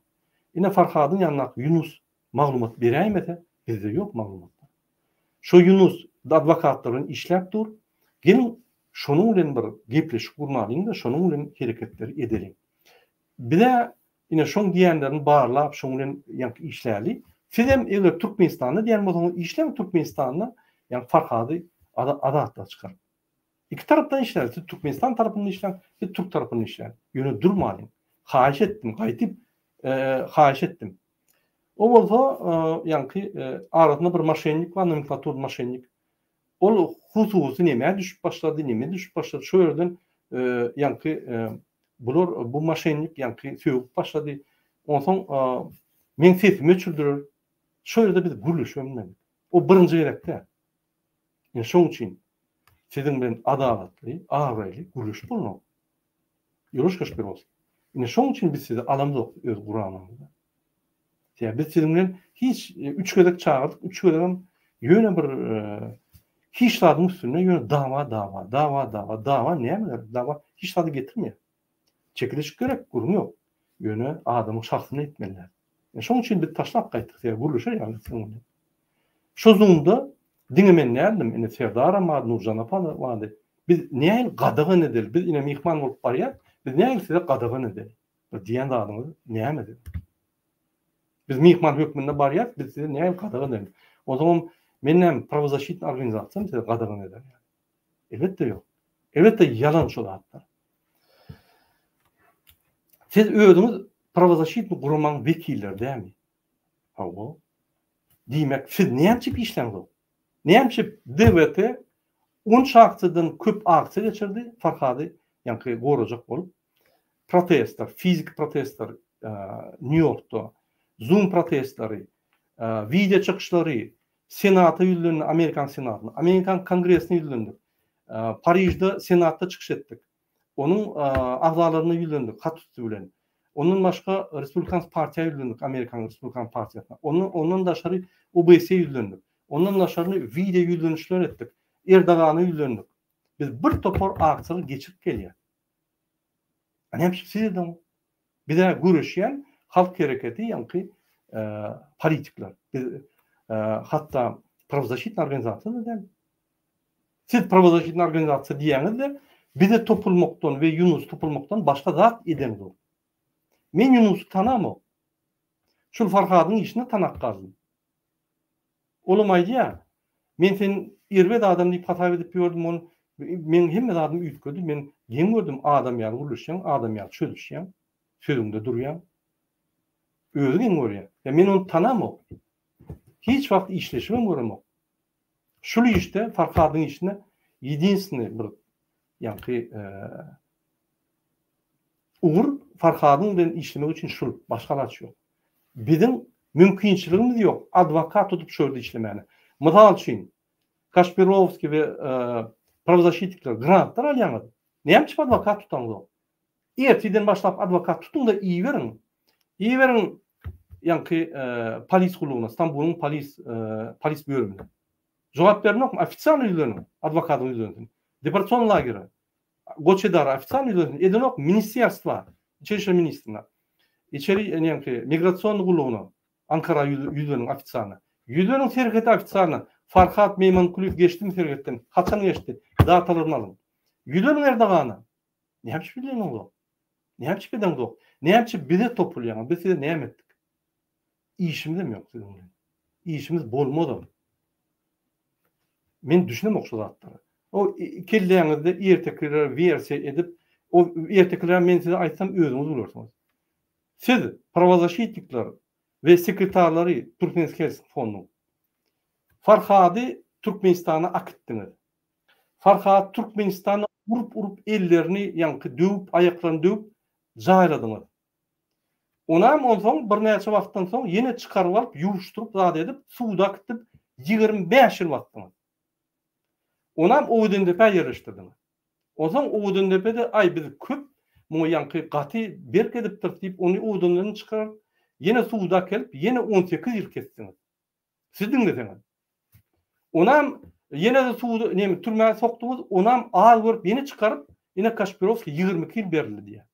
Ine Farhadyň ýanyndaky Ýunus maglumat beräýmese, bizde ýok maglumatlar. Şo Ýunus adwokatlar bilen işläp dur. Geliň şonuň bilen bir gepleşik gurnalyň-da, şonuň bilen hereketleri edeliň. Biz-ä ine şoň diýenlerini barlap, şoň bilen ýaňky işläli. Sizem eger Türkmenistanda diýen bolsaňyz, işläň Türkmenistanda, ýaňky Farhady azatlyga çykaryp. Iki tarapdan işläli. Siz Türkmenistan tarapynda işläň, biz türk tarapynda işläli. Ýöne durmalyň. Haýyş etdim, gaýdyp haýyş etdim. O bolsa ýaňky arasynda bir moşennik bar, nomenklatur moşennik. Ol hususy nämä düşüp başlady, nämä düşüp başlady. Şo ýerden ýaňky bular bu moşennik ýaňky sögüp başlady. Onsoň meň sesimi öçürdiler. Şo ýerde biz gürleşip bilmedik. O birinji gezek däl. Ine şoň üçin siziň bilen adalatly, abraýly gürleşip bolmaz. Ýuruş Kaşpirovskiý. Ine şoň üçin biz sizi alamzok öz guramamyza. Sebäbi biz siziň bilen hiç üç gezek çagyrdyk, üç gezegem ýöne bir hiç zadyň üstünde ýöne dawa dawa, dawa dawa, dawa näme gerek? Dawa hiç zady getirmeýär. Çekilişik gerek, gürrüň ýok. Ýöne adamyň şahsyna etmeli däl. Şoň üçin biz taşlap gaýtdyk, sebäbi gürleşer ýaly siziň bilen. Şo Zoom-da diňe men däldim, ine Serdaram bardy, Nurjan apa-da bardy. Biz nähili gadagan edeli, biz ine myhman bolup barýas, biz nähili size gadagan edeli? Bir diýen zadyňyz näme siziň? Biz myhman hökmünde barýas, biz size nähili gadagan edeli? Onsoňam men näme, prawozaşitnyý organizasiýamy size gadagan eder ýaly? Elbetde ýok. Elbetde ýalan şo zatlar. Siz özüňiz prawozaşitnyý guramaň wekilleri dälmi? Hawa. Diýmek, siz näme üçin işläňzok? Näme üçin DWT onça aksiýadan köp aksiýa geçirdi, Farhady ýaňky gorajak bolup. Protestler, fiziki protestler Nýu-Ýorkda, Zoom protestleri, wideo çykyşlary, Senata ýüzlendi, Amerikan Senatyna, Amerikan Kongresine ýüzlendik. Parižde Senatda çykyş etdik. Onuň agzalaryna ýüzlendik hat üsti bilen. Ondan başga Respublikans partiýa ýüzlendik, Amerikanyň Respublikan partiýasyna. Ondan ondan daşary OBSE ýüzlendik. Ondan daşary wideo ýüzlenişler etdik. Erdogana ýüzlendik. Biz bir topar aksiýalar geçirip gelýäs. A näme üçin siz edeňok? Biz-ä göreşýän halk hereketi ýaňky politikler. Biz hatda prawozasitna organizasiýa-da däl. Siz prawozasitna organizasiýa diýýäňiz-de, bize topulmakdan we Ýunusy topulmakdan başga zat edeňzok. Men Ýunusy tanamok. Şul Farhadyň işini tanap galdym. Olam aýdýar, Men seni erbet adam diýip hasap edip ýördüm, ol meň hemme zadym üýtgedi, men geň gördüm, adam ýaly gürleşýäň, adam ýaly çözüşýäň, sözüňde durýaň. Özi geň görýär. Ýa men ony tanamok. Hiç wagt işleşibem göremok. Şul işde, Farhadyň işinde ýedinstwnyý bir ýaňky ugur Farhadyň bilen işlemek üçin şul, başga alaç ýok. Biziň mümkinçiligimiz ýok adwokat tutup şu ýerde işlemäne. Mysal üçin, Kaşpirowskiý we prawozasşitnikler grantlar alýaňyz. Näme üçin adwokat tutaňzok? Ertirden başlap adwokat tutuň-da iberiň. Iberiň ýaňky polis gullugyna, Stambulyň polis polis bölümine. Jogap berenokmy? Ofisialny ýüzleniň, adwokatyň ýüzlensin. Deportasion lagere, Goç edara ofisialny ýüzlensin. Edenok, ministerstwa, içeri işler ministrine. Içeri ýaňky migrasion gullugyna, Ankara ýüzleniň ofisialny. Ýüzleniň serhete ofisialny. Farhat Meýmankulyýew geçdimi serhetden? Haçan geçdi? Datalaryny alyň. Ýüzleniň Erdogana. Näme üçin bileňizok? Näme üçin bileňizok? Näme üçin bize topulýaňyz? Biz size näme etdik? Işimizem ýok siziň bilen. Işimiz bolmazam. Men düşünemok şu zatlara. O kelläňizde ertekileri wersiýa edip, o ertekileri men size aýtsam özüňiz gülersiňiz. Siz prawozasşitnikler we sekretarlary Türkmenist fonduň Farhady Türkmenistana akitdiňiz. Farhady Türkmenistana urup-urup ellerini ýaňky döwüp, aýaklaryny döwüp jaýladyňyz. Onam onsoň birnäçe wagtdan soň ýene çykaryp alyp ýuwuşdyryp zat edip suda akitdip 25 ýyl basdyňyz. Onam Owadandepä ýerleşdirdiňiz. Onsoň Owadandepede aý biz köp muňa ýaňky gaty berk edipdiris diýip ony Owadandan çykaryp ýene suda akelip ýene 18 ýyl kesdiňiz. Siz diňleseňiz. Onam ýene-de suda neme türmä sokduňyz, onam az görüp ýene çykaryp, ine Kaşpirowskiý 22 ýyl berildi diýýär.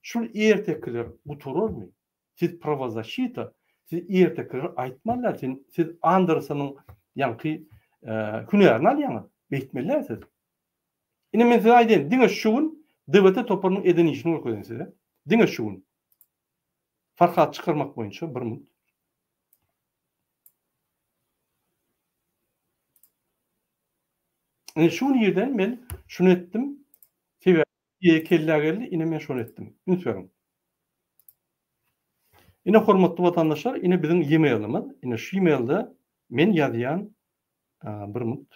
Şul ertekiler gutararmy? Siz prawozaşita, siz ertekileri aýtmaly däl, sen siz Andersonyň ýaňky hünärini alýaňyz. Beýtmeli däl siz. Ine men size aýdaýyn, diňe şu gün DWT toparynyň eden işini görkezeýin size. Diňe şu gün. Farhat çykarmak boýunça bir minut. Ine şu gün irden men şuny etdim. Sebäbi kellä geldi, ine men şony etdim. Üns beriň. Ine hormatly watandaşlar, ine biziň e-mailimiz. Ine şu e-mailde men ýazýan bir minut.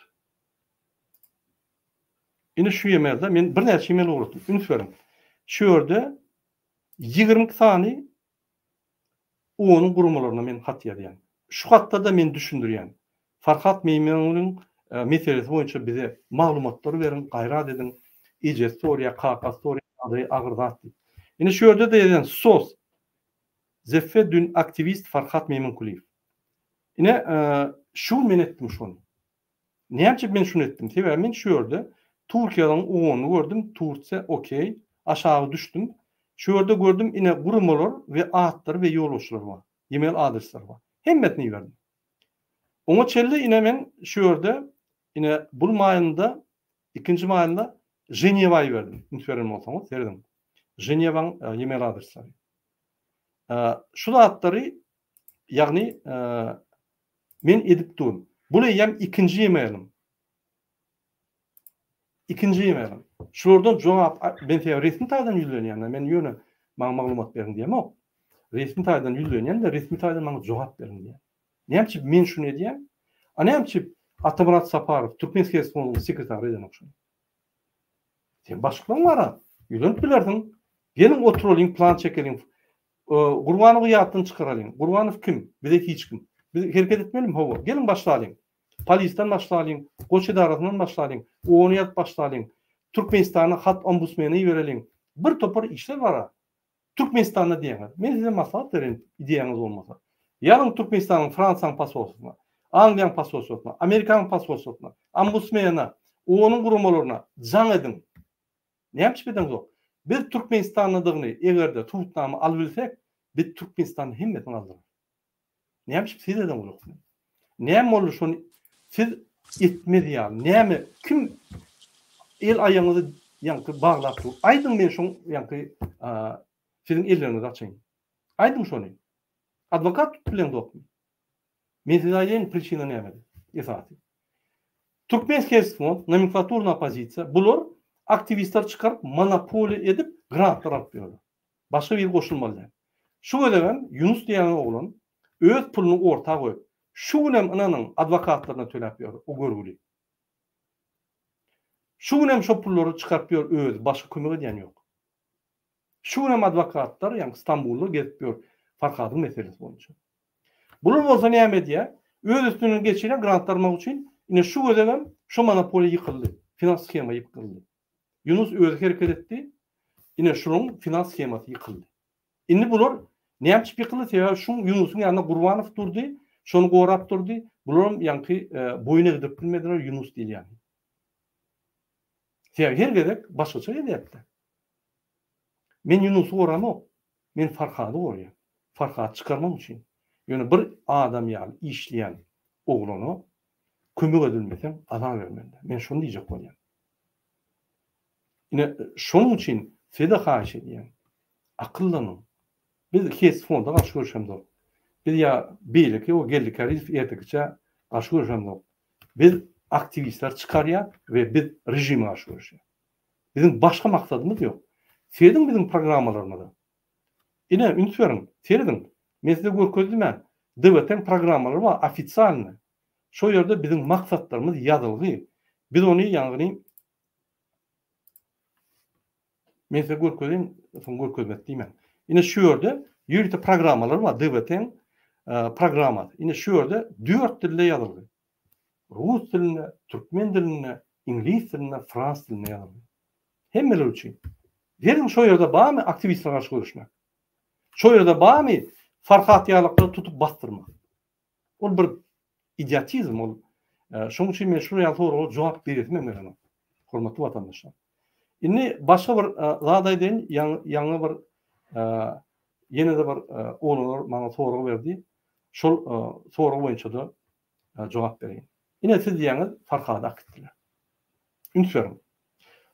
Ine şu e-mailde men birnäçe e-mail ugratdym. Üns beriň. Şu ýerde 22 sany Onuň guramalaryna men hat ýazýan. Şu hatda-da men düşündirýän. Farhat Meýmenowyň meselesi boýunça bize maglumatlary beriň, gaýrat ediň. Ejesi soraýar, kakasy soraýar, ýagdaýy agyr zat diýip. Ine şu ýerde-de ýazýan sos. Zeffe dün aktiwist Farhat Meýmenkulyýew. Ine şu gün men etdim şony. Näme üçin men şuny etdim? Sebäbi men şu ýerde Türkiýanyň ony gördüm, Tursiýa okey, aşagy düşdüm. Şu ýerde gördüm ine guramalar we atlary we ýolbaşçylary bar. E-mail adresleri bar. Hemmesini iberdim. Oňa çenli ine men şu ýerde ine bul maýynda, ikinji maýynda Ženewa iberdim. Üns beren bolsaňyz, serediň. Ženewaň e-mail adresleri. Şu zatlary ýagny Men edip durun. Bul eýýäm ikinji e-mailim. Ikinji e-mailim. Şulardan jogap men size resmi taýdan ýüzlenýän, men ýöne maňa maglumat beriň diýemok. Resmi taýdan ýüzlenýän-de, resmi taýdan maňa jogap beriň diýýän. Näme üçin men şuny edýän? A näme üçin Atamyrat Saparow, Türkmen Siyasi Fondunyň sekretary edenok şuny? Sen başlyklaryň bar-a. Ýüzlenip bilersiň. Geliň oturalyň, plan çekeliň. Gurbanowy ýatdan çykaralyň. Gurbanow kim? Bize hiç kim. Biz hereket etmelimi? Hawa. Geliň başlalyň. Polisden başlalyň, goç edarasyndan başlalyň, ony ýazyp başlalyň. Türkmenistana hat ombusmene ibereliň. Bir topar işler bar-a. Türkmenistanda diýýäňiz. Men size maslahat bereýin, ideýaňyz bolmasa. Ýazyň Türkmenistanyň Fransiýanyň posolstwosyna, Angliýanyň posolstwosyna, Amerikanyň posolstwosyna, ombusmene, onuň guramalaryna jaň ediň. Näme üçin edeňzok? Biz Türkmenistandadygyny eger-de subutnama alybilsek, biz Türkmenistanyň hemmesini aldyrarys. Näme üçin siz edeňzok? Näme boldy şony siz etmez ýaly? Näme kim el aýagyňyzy ýaňky baglap dur? Aýdyň men şoň ýaňky siziň elleriňizi açaýyn. Aýdyň şony. Adwokat tutup bileňzokmy? Men size aýdaýyn pričina nämede esasy. Türkmenskiý fond, nomenklaturna oppozisiýa, bular aktiwistleri çykaryp monopoliýa edip grantlar alyp ýörler. Başga biri goşulmaly däl. Şu gezegem Ýunus diýen oglan öz puluny orta goýup, şu günem ynanyň adwokatlaryna töläp ýör o görgüli. Şu günem şo pullary çykaryp ýör özi, başga kömek edýän ýok. Şu günem adwokatlar ýaňky Stambulda gezip ýör Farhadyň meselesi boýunça. Bular bolsa näme edýär? Öz üstünden geçirýär grantlar almak üçin. Ine şu gezegem şo monopoliýa ýykyldy. Finans shema ýykyldy. Ýunus özi hereket etdi. Ine şunuň finans shemasy ýykyldy. Indi bular näme üçin ýykyldy? Sebäbi şuň Ýunusyň ýanynda Gurbanow durdy, şony gorap durdy. Bularam ýaňky boýun egdirip bilmediler Ýunus diýilýäni. Sebäbi her gezek başgaça gezýärdi. Men Ýunusy goramok. Men Farhady gorýan. Farhady çykarmak üçin. Ýöne bir adam ýaly işleýän oglana kömek edilmeseň azar bermeli. Men şony diýjek bolýan. Ine şonuň üçin size haýyş edýän. Akyllanyň. Biz Hes fonda garşy göreşemzok. Biz ýa beýleki o Geldi Kärizow ertekiçä garşy göreşemzok. Biz aktiwistler çykarýas we biz režime garşy göreşýäs. Biziň başga maksadymyz ýok. Serediň biziň programmalarymyza. Ine, üns beriň, serediň. Men size görkezdim-ä, DWT-niň programmalary bar, ofitsialnyý. Şo ýerde biziň maksatlarymyz ýazylgy. Biz ony, ýagny, men size görkezeýin, soň görkezmek diýmäň. Ine, şu ýerde ýörite programmalar bar, DWT-niň programmasy. Ine, şu ýerde dört dilde ýazylgy. Rus dilinde, türkmen dilinde, iňlis dilinde, frans dilinde ýazyldy. Hemmeler üçin. Geliň şo ýerde barmy aktiwistlere garşy göreşmek? Şo ýerde barmy Farhat ýalyklary tutup basdyrmak? Ol bir idiotizm ol. Şonuň üçin men şular ýaly soraga jogap beresim hem gelenok. Hormatly watandaşlar. Indi başga bir zat aýdaýyn, ýaňy bir ýene-de bir oglanlar maňa sorag berdi. Şol sorag boýunça-da jogap bereýin. Ine siz diýýäňiz Farhady akitdiler. Üns beriň.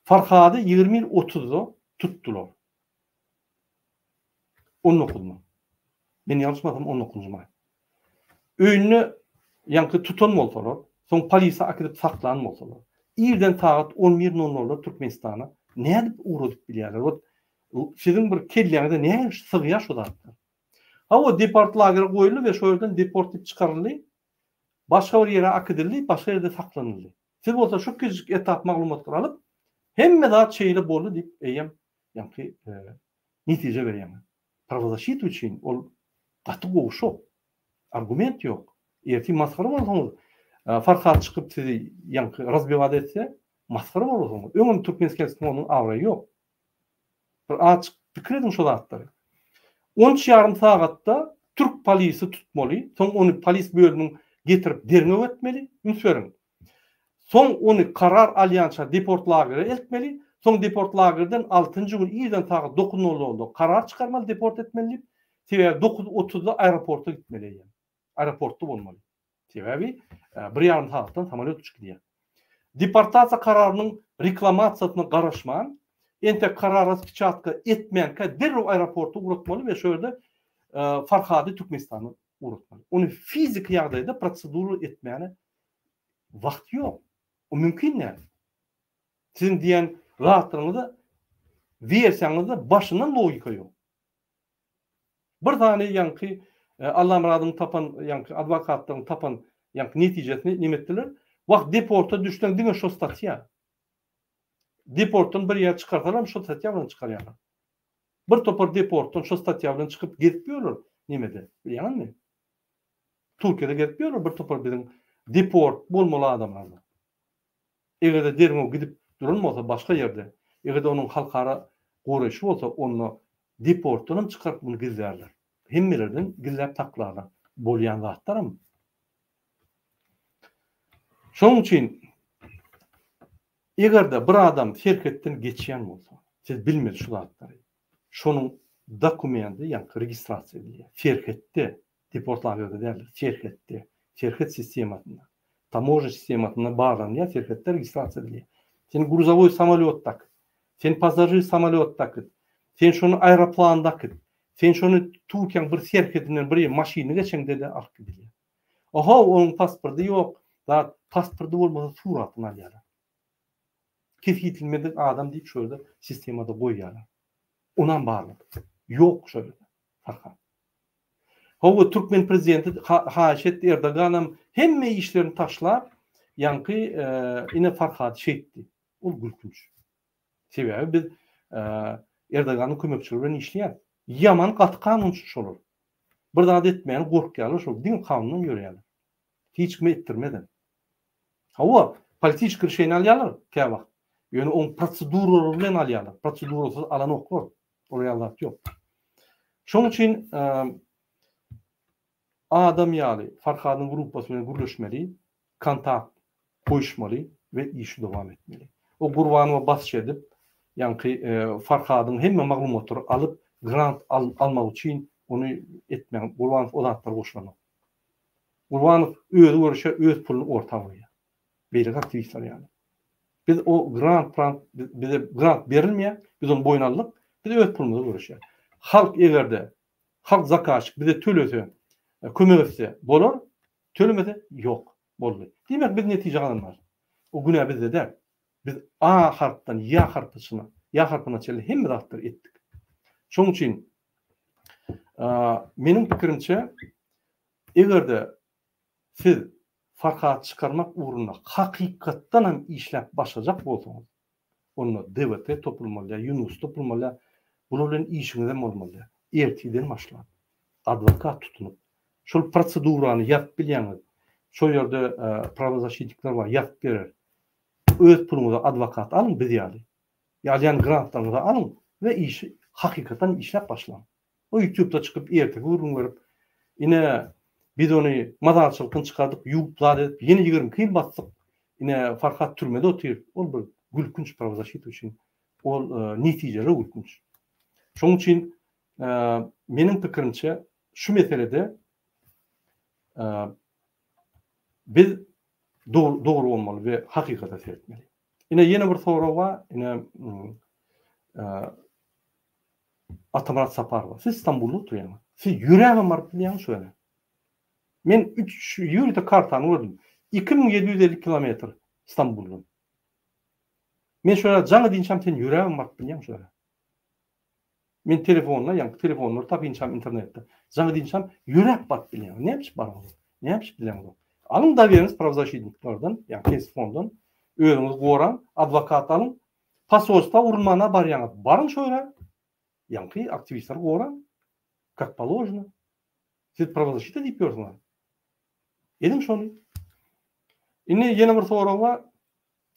Farhady 21 otuzda tutdular. 19 maý. Men ýalňyşmasam 19 maý. Öýünde ýaňky tutan bolsalar, soň polise akidip saklan bolsalar, irden sagat 11:00-da Türkmenistana nädip ugradyp bilýärler? Wot siziň bir kelläňize näme sygýar şu zatlar? Hawa, deport lagere goýuldy we şo ýerden deport diýip çykaryldy. Başga bir ýere akidildi, başga ýerde saklanyldy. Siz bolsa şu kiçijik etap maglumatlary alyp, hemme zat şeýle boldy diýip eýýäm ýaňky netije berýäňiz. Prawozasşita üçin ol gaty gowşak. Argument ýok. Ertir masgara bolsaňyz, Farhad çykyp sizi ýaňky razbiwat etse, masgara bolarsyňyz. Öňem Türkmenskiý onuň abraýy ýok. Bir azjyk pikir ediň şo zatlary. On üç ýarym sagatda türk polisi tutmaly, soň ony polis bölümiň getirip derňew etmeli, üns beriň. Soň ony karar alýança deport lagere eltmeli, soň deport lagerden altynjy gün irden sagat dokuz nol nolda karar çykarmaly deport etmeli diýip, sebäbi dokuz otuzda aeroporta gitmeli eýýäm. Aeroportda bolmaly. Sebäbi bir ýarym sagatdan samolýot uçup gidýär. Deportasiýa kararynyň reklamasiýasyna garaşman, entek karar raspeçatka etmänkä derrew aeroporta ugratmaly we şo ýerde Farhady Türkmenistana ugratmaly. Ony fiziki ýagdaýda prosedura etmäne wagt ýok. O mümkin däl. Siziň diýen zatlaryňyzda wersiýaňyzda başyndan logika ýok. Bir sany ýaňky Allamyradyň tapan ýaňky adwokatlaryň tapan ýaňky netijesini neme etdiler. Wah deporta düşseň diňe şo statýa. Deportdan bir ýere çykarsalar şo statýa bilen çykarýarlar. Bir topar deportdan şo statýa bilen çykyp gezip ýörler nemede. Bilýäňizmi? Türkiýede gezip ýörler bir topar biziň deport bolmaly adamlarlar. Eger-de derňew gidip duran bolsa başga ýerde, eger-de onuň halkara goraýşy bolsa onda deportdanam çykaryp muny gizlärler. Hemmelerden gizläp saklarlar. Bolýan zatlaram. Şonuň üçin eger-de bir adam serhetden geçýän bolsa, siz bilmeli şu zatlary. Şonuň dokumendi, ýagny registrasiýa edilýär. Serhetde Deport lagerde däldir, serhetde, serhet sistemasynda, tamožnýa sistemasynda barlanýar, serhetde registrasiýa edilýär. Sen gruzowoý samolýotda äkit, sen passažir samolýotda äkit, sen şony aeroplanda äkit, sen şony Türkiýäň bir serhedinden bir ýere maşynda geçeňde-de alyp gidilýär. Oho, onuň pasporty ýok, zat, pasporty bolmasa suratyny alýarlar. Kesgitlmedik adam diýip şo ýerde sistemada goýýarlar. Onam barladyk. Ýok şo ýerde. Farhat. Hawa türkmen prezidenti haýyş etdi Erdoganam hemme işlerini taşlap ýaňky ine Farhady şeýtdi. Ol gülkünç. Sebäbi biz Erdoganyň kömekçileri bilen işleýäris. Ýaman gaty kanunçy şolar. Bir zat etmäne gorkýarlar şol diňe kanundan ýöreýärler. Hiç kime etdirmezem. Hawa politiçki rişeniýa alýarlar käwagt. Ýöne oň proseduralary bilen alýarlar. Prosedurasyz alanoklar. Ol ýaly zat ýok. Şonuň üçin adam ýaly Farhadyň gruppasy bilen gürleşmeli, kontakt goýuşmaly we işi dowam etmeli. O Gurbanowa basyş edip, ýaňky Farhadyň hemme maglumatlary alyp, grant almak üçin ony etmäň. Gurbanow o zatlara goşulanok. Gurbanow özi görüşýär, öz puluny orta goýýar. Beýleki aktiwistler ýaly. Biz o grant prant bize grant berilmeýär, biz ony boýun aldyk, biz öz pulumyza göreşýäris. Halk egerde halk zakazçyk bize tölese, kömek etse bolar, tölemese ýok, boldy. Diýmek biz netije gazanmarys. O günä bizde däl. Biz A harpdan Ýa harpyçyna, Ýa harpyna çenli hemme zatlary etdik. Şonuň üçin meniň pikirimçe egerde siz Farhady çykarmak ugrunda hakykatdan hem işläp başlajak bolsaňyz, onda DWT topulmaly däl, Ýunus topulmaly däl, bular bilen işiňizem bolmaly däl. Ertirden başlap, adwokat tutunyp, şol prosedurany ýazyp bilýäňiz, şol ýerde prawozaşitnikler bar, ýazyp berer. Öz puluňyza adwokat alyň biz ýaly. Ýa alýan grantlaryňyza alyň we işi hakykatdan işläp başlaň. O ýutubda çykyp erteki gürrüň berip, ine, biz ony mazarçylykdan çykardyk, ýuwup zat edip, ýene 22 ýyl basdyk, ine, Farhat türmede otyr, ol bir gülkünç prawozasşita üçin, ol netijeler gülkünç. Şonuň üçin meniň pikirimçe şu meselede biz dogry bolmaly we hakykata seretmeli. Ine ýene bir sorag bar, ine Atamyrat Saparowa, siz Stambulda oturýaňyz. Siz ýöräbem baryp bilýäňiz şo ýere. Men üç ýörite kartany gördüm. 2750 kilometr Stambuldan. Men şo ýere jaň edinçäm sen ýöräbem baryp bilýäň şo ýere. Men telefonda, ýaňky telefonlary tapynçam internetde. Jaň edinçäm ýöräp baryp bilýäň. Näme üçin baraňyz? Näme üçin bileňiz? Alyň doweriniz prawzaşitniklerden, ýa pensifondan. Özüňizi goraň, adwokat alyň. Posolstwa urulmana barýaňyz. Baryň şo ýere. Ýaňky aktiwistleri goraň. Kak položeno. Siz prawozasşita diýip ýörsüňiz. Ediň şony. Indi ýene bir sorag bar.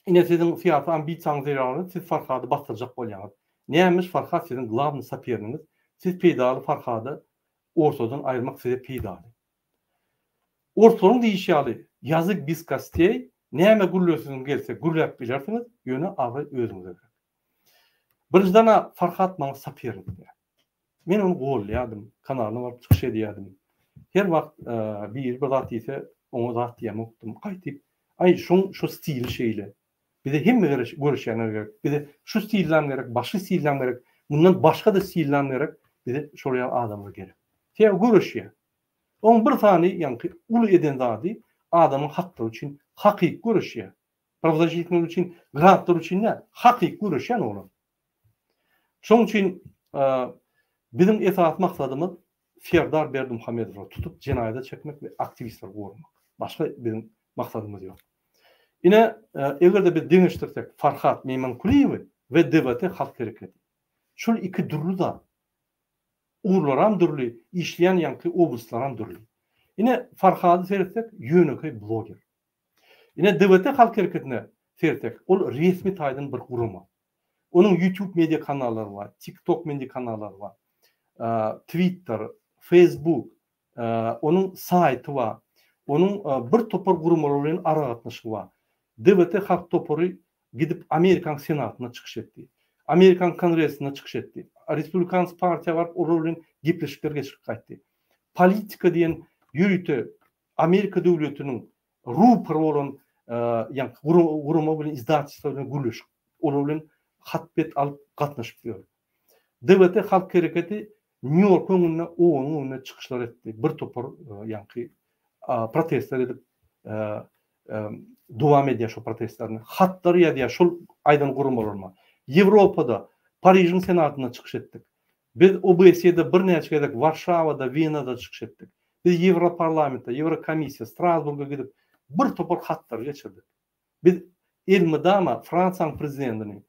Ine siziň syýasy ambisiýaňyz zerarly siz Farhady basdyrjak bolýaňyz. Nämiş Farhat siziň glawnyý sopernigiňiz. Siz peýdaly Farhady ortadan aýyrmak size peýdaly. Orslaryň diýişi ýaly, ýazyk biz kosteý, näme gürlesiňiz gelse gürläp bilersiňiz, ýöne abraý özüňize gerek. Birinjiden-ä Farhat maňa sopernik däl. Men ony gollaýardym, kanalyna baryp çykyş edýärdim. Her wagt biri bir zat diýse, oňa zat diýemokdym. Gaýtyp, aý şoň şu stili şeýle. Bize hemme görüşýänler gerek. Bize şu stillam gerek, başga stillam gerek, mundan başga-da stillam gerek. Bize şol ýaly adamlar gerek. Sebäbi göreşýär. Oň bir sany ýaňky uly eden zady adamyň haklary üçin hakyky göreşýär. Prawzaşitnikler üçin, grantlar üçin däl, hakyky göreşýän oglan. Şoň üçin biziň esasy maksadymyz. Serdar Berdimuhamedowy tutup jenaýata çekmek we aktiwistleri goramak. Başga biziň maksadymyz ýok. Ine, eger-de biz deňeşdirsek Farhat Meýmankulyýewi we DWT Halk hereketi. Şol iki dürli zat. Ugurlaram dürli, işleýän ýaňky oblastlaram dürli. Ine, Farhady seretsek, ýönekeý bloger. Ine, DWT Halk hereketine seretsek, ol resmi taýdan bir gurama. Onuň YouTube media kanallary bar, TikTok media kanallary bar, Twitter, Facebook, onuň saýty bar. Onuň bir topar guramalar bilen aragatnaşygy bar. DWT Halk topary gidip Amerikanyň Senatynda çykyş etdi. Amerikanyň Kongresinde çykyş etdi. Respublikans partiýa baryp olar bilen gepleşikler geçirip gaýtdy. Politika diýen ýörite Amerika döwletiniň rupory bolan ýaňky gurama bilen izdatelstwo bilen gürleşip, olar bilen hat-bet alyp gatnaşyp ýör. DWT Halk hereketi Nýu-Ýork öňünde, OON-yň öňünde çykyşlar etdi. Bir topar ýaňky protestler edip dowam edýär şo protestlerini. Hatlar ýazýar şol aýdan guramalaryna. Ýewropada, Parižiň Senatynda çykyş etdik. Biz OBSE-de birnäçe gezek Warşawada, Wenada çykyş etdik. Biz Ýewroparlamentde, Ýewrokomissiýa, Strasburga gidip bir topar hatlary geçirdik. Biz elmydama Fransiýanyň prezidentini,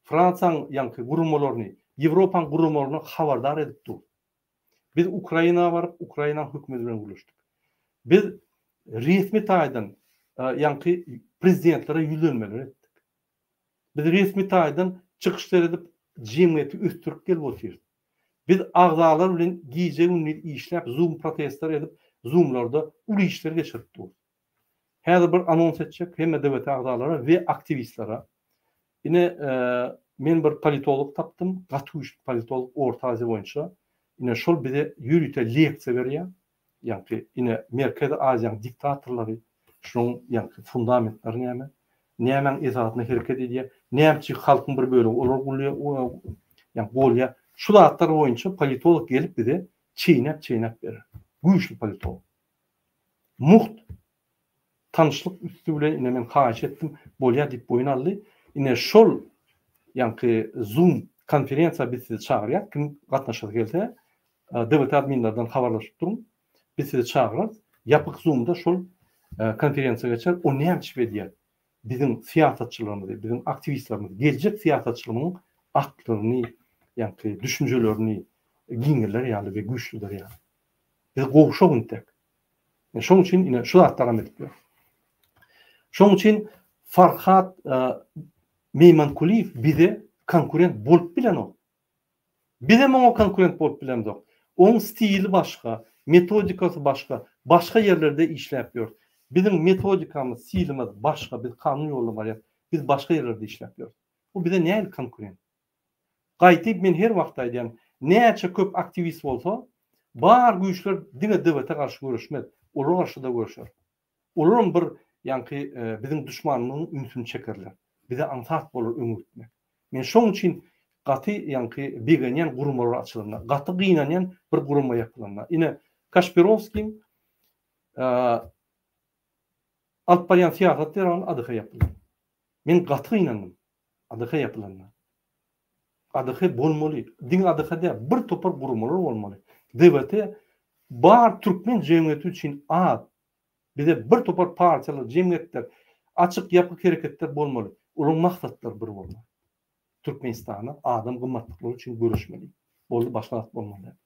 Fransiýanyň ýaňky guramalaryny, Ýewropanyň guramalaryny habardar edip durus. Biz Ukraina baryp, Ukrainanyň hökümeti bilen gürleşdik. Biz resmi taýdan ýaňky prezidentlere ýüzlenmeler etdik. Biz resmi taýdan çykyşlar edip, jemgyýeti ösdürip gelip otyrys. Biz agzalar bilen gije-gündiz işläp, zoom protestler edip, zoomlarda uly işler geçirip durus. Häzir bir anons etjek hemme DWT agzalara we aktiwistlere. Ine, men bir politolog tapdym, gaty güýçli politolog Orta Aziýa boýunça. Ine, şol bize ýörite leksiýa berýär. Ýaňky, ine, Merkezi Aziýanyň diktatorlary, şunuň ýaňky fundamentleri näme? Nämäň esasynda hereket edýär? Näme üçin halkyň bir bölegi olar gulýar, ýaňky golýar? Şu zatlar boýunça politolog gelip bize çeýnäp-çeýnäp berer. Güýçli politolog. Mugt tanyşlyk üsti bilen ine men haýyş etdim, bolýa diýip boýun aldy. Ine şol ýaňky zoom konferensiýa biz sizi çagyrýas, kim gatnaşasy gelse DWT adminlerden habarlaşyp duruň. Biz sizi çagyrarys. Ýapyk zoomda şol konferensiýa geçer. O näme üçin edýär? Biziň syýasatçylarymyzy, biziň aktiwistlerimizi, geljek syýasatçylymyň aklyny, ýaňky düşünjelerini giňelder ýaly we güýçlüder ýaly. Biz gowşak intek. Şoň üçin ine şu zatlaram edip ýör. Şoň üçin Farhat e, Meýmankuliýew bize konkurent bolup bilenok. Bizem oňa konkurent bolup bilemzok. Oň stili başga, metodikasy başga, başga ýerlerde işläp ýör. Biziň metodikamyz, stilimiz başga, biz kanun ýoluna barýas. Biz başga ýerlerde işläp ýörüs. Bu bize nähili konkurent? Gaýtyp men her wagt aýdýan, näçe köp aktiwist bolsa, bar güýçler diňe DWT garşy göreşmez, olara garşy-da göreşer. Olaram bir ýaňky biziň duşmanymyzyň ünsüni çekerler. Bize aňsat bolar öňe gitmek. Men şoň üçin gaty ýaňky begenýän guramalar açylanda, gaty gynanýan bir gurama ýapylanda. Ine, Kaşpirowskiň alyp barýan syýasaty zerarly ADH ýapyldy. Men gaty gynandym. ADH ýapylanda. ADH bolmaly. Diňe ADH däl, bir topar guramalar bolmaly. DWT bar türkmen jemgyýeti üçin az. Bize bir topar partiýalar, jemgyýetler, açyk, ýapyk hereketler bolmaly. Olaryň maksatlary bir bolmaly. Türkmenistanda adam gymmatlyklary üçin göreşmeli. Boldy, başga zat bolmaly däl.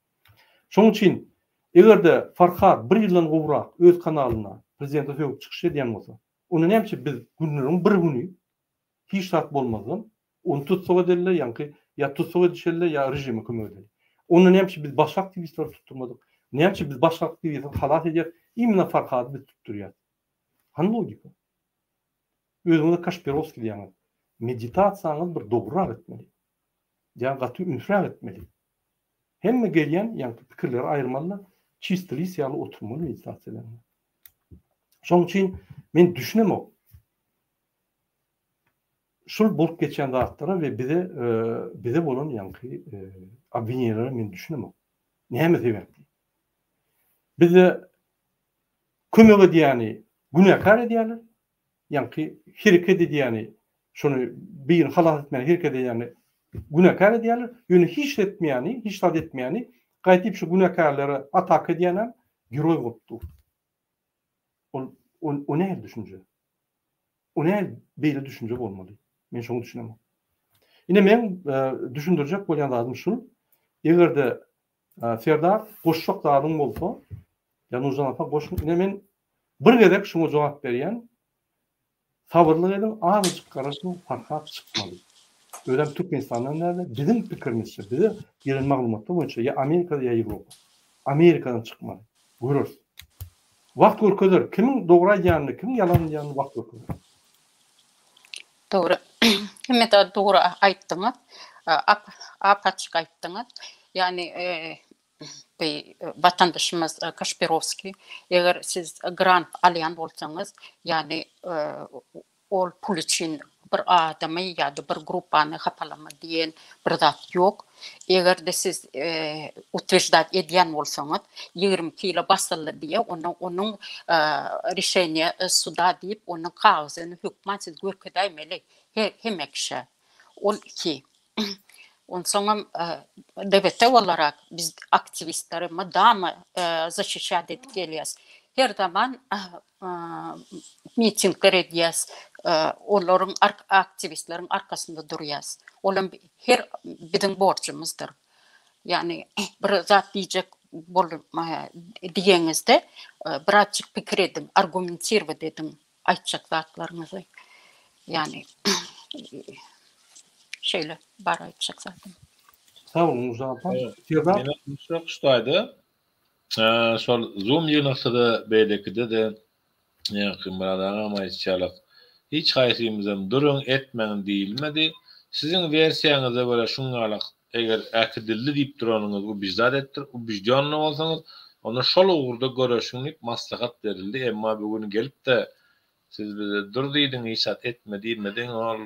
Şonuň üçin eger-de Farhad bir ýyldan gowrak öz kanalynda prezidente sögüp çykyş edýän bolsa, onda näme üçin biz günleriň bir güni Hiç zat bolmazdan, ony tussag edeli, ýaňky ýa tussag edişeli, ýa režime kömek edeli. Onda näme üçin biz başga aktiwistleri tutdurmadyk? Näme üçin biz başga aktiwistleri halas edýäris, imенно Farhady biz tutdurýas? Hany logika? Özüňize Kaşpirowskiý diýýäňiz. Meditasiýaňyzy bir dogrurak etmeli. Ýa gaty ünsräk etmeli. Hemme gelýän ýaňky pikirleri aýyrmaly-da, çisty lis ýaly oturmaly meditasiýa edende. Şonuň üçin men düşünemok. Şul bolup geçýän zatlara we bize bize bolan ýaňky obwineniýelere men düşünemok. Näme sebäpli? Bize kömek edýäni günäkär edýärler. Ýaňky hereket edýäni, şony birini halas etmäge hereket edýäni günäkär edýärler. Ýöne hiç etmeýäni, hiç zat etmeýäni Gaýdyp şu günäkärlere ataka edýänem geroý bolup dur. Ol o nähili düşünje? O nähili beýle düşünje bolmaly? Men şoňa düşünemok. Ine meň düşündirjek bolýan zadym şul, eger-de Serdar goşjak zadyň bolsa, ýa Nurjan apa goşuň, ine men bir gezek şuňa jogap berýän, Sabyrlyk ediň, azajyk garaşyň, Farhat çykmaly. Özem Türkmenistandan dälde, biziň pikirimizçe, bize gelen maglumatlar boýunça ýa Amerikada ýa Ýewropa. Amerikadan çykmaly. Göreris. Wagt görkezer, kimiň dogry aýdýanyny, kimiň ýalan aýdýanyny wagt görkezer. Dogry. Hemme zady dogry aýtdyňyz. Ap-açyk aýtdyňyz. Ýagny bu watandaşymyz Kaşpirowskiý, eger siz grant alýan bolsaňyz, ýagny ol pul üçin bir adamy ýa-da bir gruppany hapalama diýen bir zat ýok. Eger-de siz utweždat edýän bolsaňyz, 22 ýyla basyldy diýe, onda onuň rişeniýe suda diýip, onuň kagyzyny hökman siz görkezäýmeli hemme kişä. Ol iki. Onsoňam DBT bolarak biz aktiwistleri mydama zaşişat edip gelýäs. Her zaman mitingler edýäs, olaryň aktiwistleriň arkasynda durýas. Olam her biziň borjumyzdyr. Ýagny bir zat diýjek bolup diýeňizde birazjyk pikir ediň, argumentirowat ediň aýtjak zatlaryňyzy. Ýagny şeýle bar aýtjak zadym. Sag boluň Nurjan apa. Serdar. Menem şu taýda Şol zoom ýygnakda-da beýlekide-de ýaňky Myrat agam aýtşy ýalak hiç haýsymyzam duruň etmäň diýilmedi. Siziň wersiýaňyza görä şuňňalak eger äkidildi diýip duranyňyz ubeždat etdir, ubeždýonnyý bolsaňyz onda şol ugurda göreşiň diýip maslahat berildi emma bu gün gelip-de Siz bize dur diýdiň hiç zat etme diýmediň ol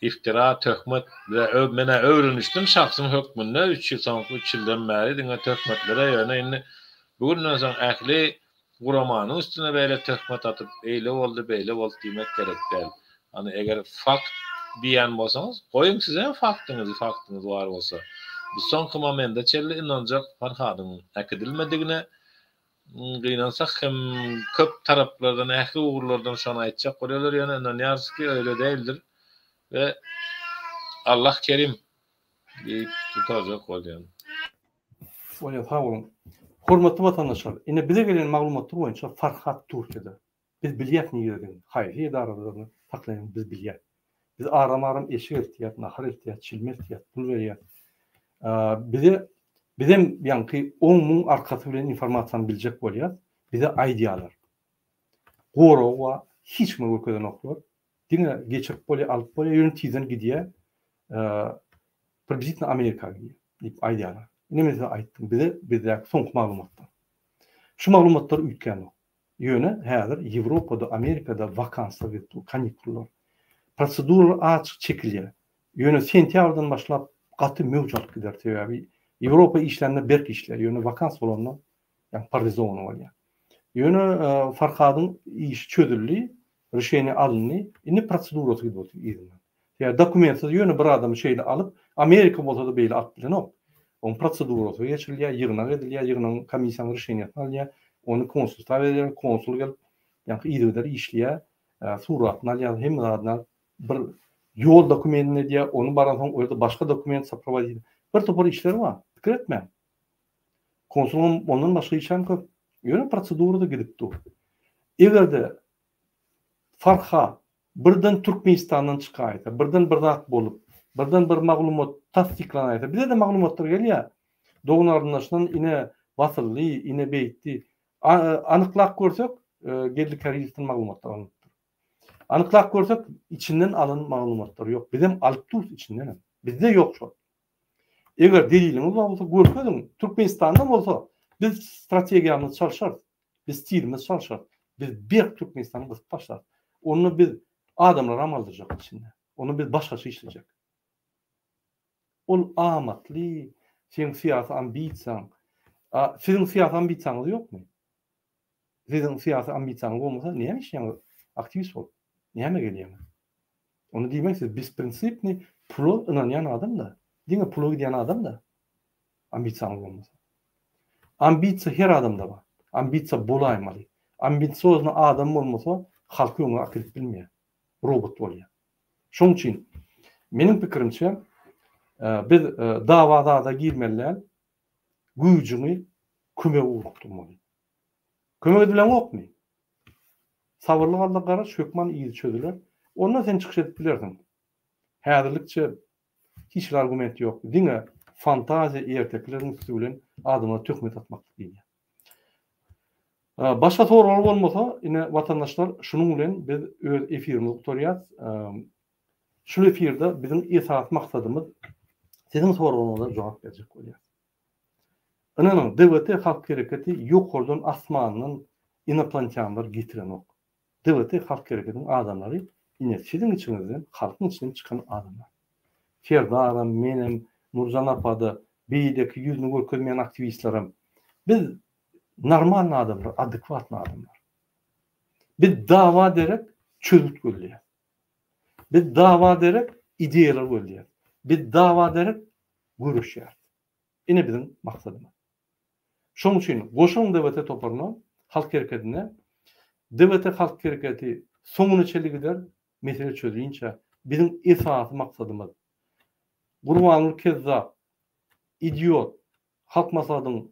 iftira töhmet bize menä öwrenişdim şahsym hökmünde üç ýyl soňky üç ýyldan bäri diňe töhmetlere ýöne indi bu günden soň ähli guramanyň üstüne beýle töhmet atyp eýle boldy beýle boldy diýmek gerek däl hany eger fakt diýýän bolsaňyz goýuň sizem faktyňyzy faktyňyz bar bolsa biz soňky momenda çenli ynanjak Farhadyň äkidilmedigine Gynansak hem köp taraplardan ähli ugurlardan şony aýtjak bolýarlar ýöne ynanýarys ki öýle däldir we Allah kerim diýip gutarjak bolýan. Bolýar sag boluň. Hormatly watandaşlar, ine bize gelen maglumatlar boýunça Farhat Türkiýede. Biz bilýäs nirededigini, haýsy edaradadygyny saklaýanyny biz bilýäs. Biz aram-aram eşik eltýäs, nahar eltýäs, çilim eltýäs, pul berýäs. Bize bizem ýaňky oň-muň arkasy bilen informasiýany biljek bolýas, bize aýdýarlar. Goragy bar, hiç kime görkezenoklar. Diňe geçirip bolýar, alyp bolýar, ýöne tizden gidýär. Približitno Amerika gidýär diýip aýdýarlar. Ine men size aýtdym, bize bizdäki soňky maglumatlar. Şu maglumatlar üýtgänok. Ýöne häzir Ýewropada, Amerikada wakanslar gidip dur, kanikullar. Proseduralar azajyk çekilýär. Ýöne sentýabrdan başlap gaty möwç alyp gider, sebäbi Ýewropa işlände berk işleýär, ýöne wakans bolanda ýagny paralizowany bolýar. Ýöne Farhadyň işi çözüldi, rişeniýe alyndy, indi prosedurasy gidip otyr yzyndan. Sebäbi dokumentsiz ýöne bir adamy şeýle alyp, Amerika bolsa-da beýle alyp bilenok. Oň prosedurasy geçirilýär, ýygnak edilýär, ýygnagyň komissiýanyň rişeniýesini alýar, ony konsulstwa berýär, konsul gelip, ýaňky yzygider işleýär, suratyny alýar, hemme zadyny alyp, bir ýol dokumentini edýär, ony baransoň o ýerde başga dokument soprovodiýt Bir topar işleri bar, pikir etmäň. Konsulyň ondan başga işem köp. Ýöne prosedura-da gidip dur. Eger-de Farhat birden Türkmenistandan çykaýsa, birden bir zat bolup, birden bir maglumat tassyklanaýsa, bize-de maglumatlar gelýär. Dogan-garyndaşdan ine basyldy, ine beýtdi. Anyklap görsek, Geldi Käriýewden maglumatlar alnypdyr. Anyklap görsek, içinden alan maglumatlar ýok. Bizem alyp durus içindenem. Bizde ýok şol. Eger deliliňiz bar bolsa görkeziň. Türkmenistanda bolsa biz strategiýamyzy çalşarys. Biz stilimizi çalşarys. Biz berk Türkmenistany gysyp başlarys. Onda biz adamlaram aldyrjak içinde. Onda biz başgaça işlejek. Ol amatly, seň syýasy ambisiýaň. A siziň syýasy ambisiýaňyz ýokmy? Siziň syýasy ambisiýaňyz bolmasa, näme işleýäňiz aktiwist bolup? Näme gelýäňiz? Onda diýmek siz besprinsipnyý pula ynanýan adam-da. Diňe pula gidýän adam-da. Ambisiýaňyz bolmasa. Ambisiýa her adamda bar. Ambisiýa bolaýmaly. Ambisiozny adam bolmasa halky öňe äkidip bilmeýär. Robot bolýar. Şonuň üçin meniň pikirimçe biz dawa zada girmeli däl. Güýjüňi kömege ugrukdyrmaly. Kömek edileňokmy? Sabyrly galda garaş hökman yzy çözüler. Onda sen çykyş edip bilersiň. Häzirlikçe hiç bir argument ýok. Diňe fantaziýa ertekileriň üsti bilen adamlara töhmet atmaklyk diýilýär. Başga soraglar bolmasa, ine watandaşlar şunuň bilen biz öz efirimizi gutarýas. Şul efirde biziň esasy maksadymyz siziň soraglaryňyza jogap berjek bolýas. Ynanyň, DWT halk hereketi ýokardan asmandan inoplanetýanlar getirenok. DWT halk hereketiniň adamlary ine siziň içiňizden, halkyň içinden çykan adamlar. Serdaram, menem, Nurjan apa-da, beýleki ýüzüni görkezmeýän aktiwistlerem. Biz normalny adamlar, adekwatny adamlar. Biz dawa derek çözgüt gözleýäs. Biz dawa derek ideýalar gözleýäs. Biz dawa derek göreşýäris. Ine biziň maksadymyz. Şonuň üçin goşulyň DWT toparyna, Halk hereketine. DWT Halk hereketi soňuna çenli gider, mesele çözülinçä. Biziň esasy maksadymyz Gurbanguly kezzap, idiot, Halk Maslahatynyň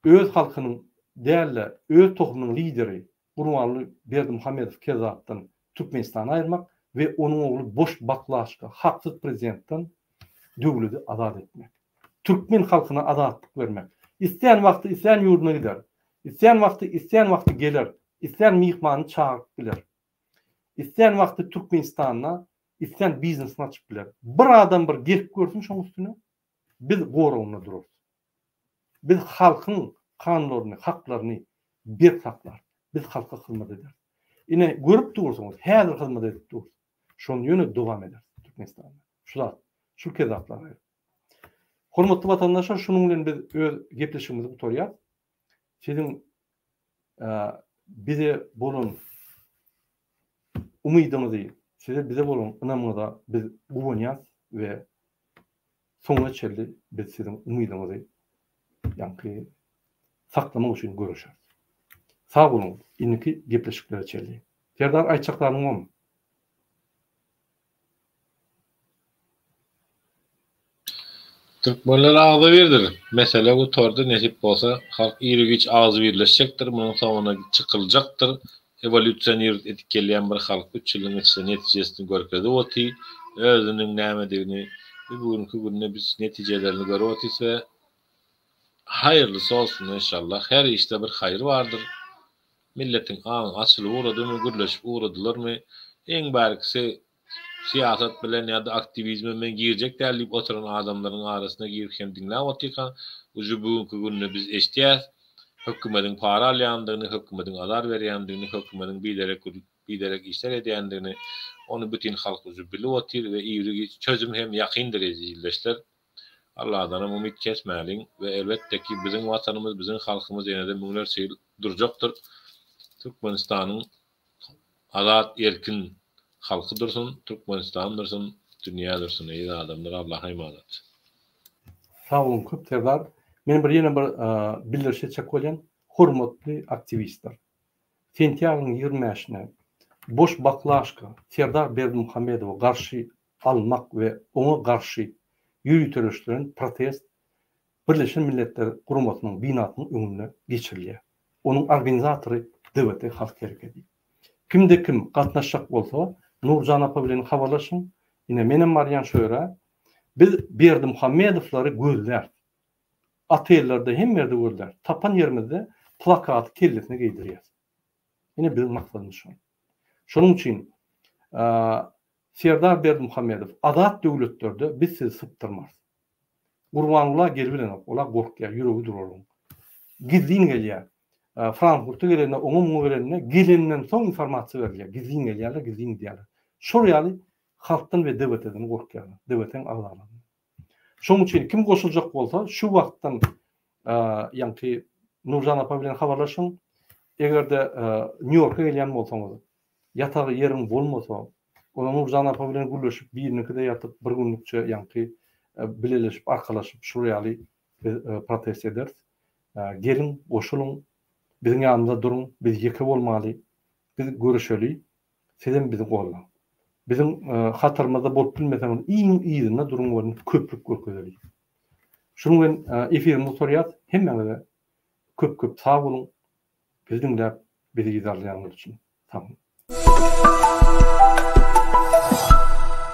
öz halkynyň däl-de, öz tohumynyň lideri Gurbanguly Berdimuhamedow kezzapdan Türkmenistany aýyrmak we onuň ogly boş baklaşka, haksyz prezidentden döwledi azat etmek. Türkmen halkyna azatlyk bermek. Islän wagty islän ýurduna gider. Islän wagty islän wagty geler. Islän myhmanyny çagyryp biler. Islän wagty Türkmenistanda islän biznesini açyp biler. Bir adam bir gelip görsün şoň üstüne. Biz goragynda durarys. Biz halkyň kanunlaryny, haklaryny berk saklarys. Biz halka hyzmat ederis. Ine, görüp dursuňyz, häzir hyzmat edip durus. Şony ýöne dowam ederis Türkmenistanda. Şu zat, şu kezzaplar aýryp. Hormatly watandaşlar, şunuň bilen biz öz gepleşigimizi gutarýas. Siziň bize bolan umydyňyzy, size bize bolan ynamyňyza biz guwanýas we soňuna çenli biz siziň umydyňyzy ýaňky saklamak üçin göreşeris. Sag boluň, indiki gepleşiklere çenli. Serdar aýtjak zadyň bormy? Türkmenler agzybirdir. Mesele gutardy, nesip bolsa halk iru-giç agzybirleşjekdir, munuň soňuna çykyljakdyr. Ewolýusionirowat edip gelýän bir halk üç ýylyň içinde netijesini görkezip oty, özüniň nämedigini we bu günki günde biz netijelerini görüp otyrys we haýyrlysy bolsun enşallah. Her işde bir haýyr bardyr. Milletiň aňy açylyp ugradymy, gürleşip ugradylarmy, iň bärkisi syýasat bilen ýa-da aktiwizme men girjek däl diýip oturan adamlaryň arasyna girip hem diňläp otyrka, uje bu günki günde biz eşidýäs, hökümediň para alýandygyny, hökümediň azar berýändigini, hökümediň biderek biderek işler edýändigini, ony bütin halk uje bilip otyr we iri-giç çözüm hem ýakyndyr eziz ildeşler. Alladanam umyt kesmäliň we elbetde ki biziň watanymyz, biziň halkymyz ýene-de müňlerçe ýyl durjakdyr. Türkmenistanyň Azat erkin halky dursun Türkmenistan dursun dünýä dursun eziz adamlar Allaha emanat. Sag boluň köp Serdar. Men bir ýene bir bildiriş etjek bolýan. Hormatly aktiwistler. Sentýabryň 25-ne boş baklaşka Serdar Berdimuhamedowa garşy almak we oňa garşy ýöriteleşdiren protest Birleşen Milletler Guramasynyň binasynyň öňünde geçirilýär. Onuň organizatory DWT Halk Hereketi. Kimde kim gatnaşjak bolsa, Nurjan apa bilen habarlaşyň. Ine, menem barýan şo ýere. Biz Berdimuhamedowlary gözläris. Otellerde, hemme ýerde gözläris. Tapan ýerimizde plakaty kellesine geýdirýäris. Ine, biziň maksadymyz şol. Şonuň üçin Serdar Berdimuhamedow, azat döwletlerde biz sizi sypdyrmarys. Gurbangula gelibilenok, ola gorkýar, ýüregi dur onuň. Gizlin gelýär. Frankfurta gelende, oňa-muňa gelende, gelenden soň informasiýa berilýär. Gizlin gelýärler, gizlin gidýärler. Şol ýaly halkdan we DWT-den gorkýarlar, DWT-niň agzalaryndan. Şonuň üçin kim goşuljak bolsa, şu wagtdan ýaňky Nurjan apa bilen habarlaşyň. Eger-de Nýu-Ýorka gelýän bolsaňyz, ýatar ýeriň bolmasa, onda Nurjan apa bilen gürleşip, biriniňkide ýatyp, bir günlükçe ýaňky bileleşip, arkalaşyp şular ýaly biz protest ederis. Geliň, goşulyň, biziň ýanymyzda duruň, biz ýeke bolmaly, biz göreşeli, sizem bizi goldaň. Biziň hatarymyzda bolup bilmeseňiz iň yzynda duruň welin köplük görkezeli. Şunuň bilen efirimizi gutarýas. Hemmäňize köp köp sag boluň. Bizi diňläp, bizi yzarlaýanyňyz üçin sag boluň.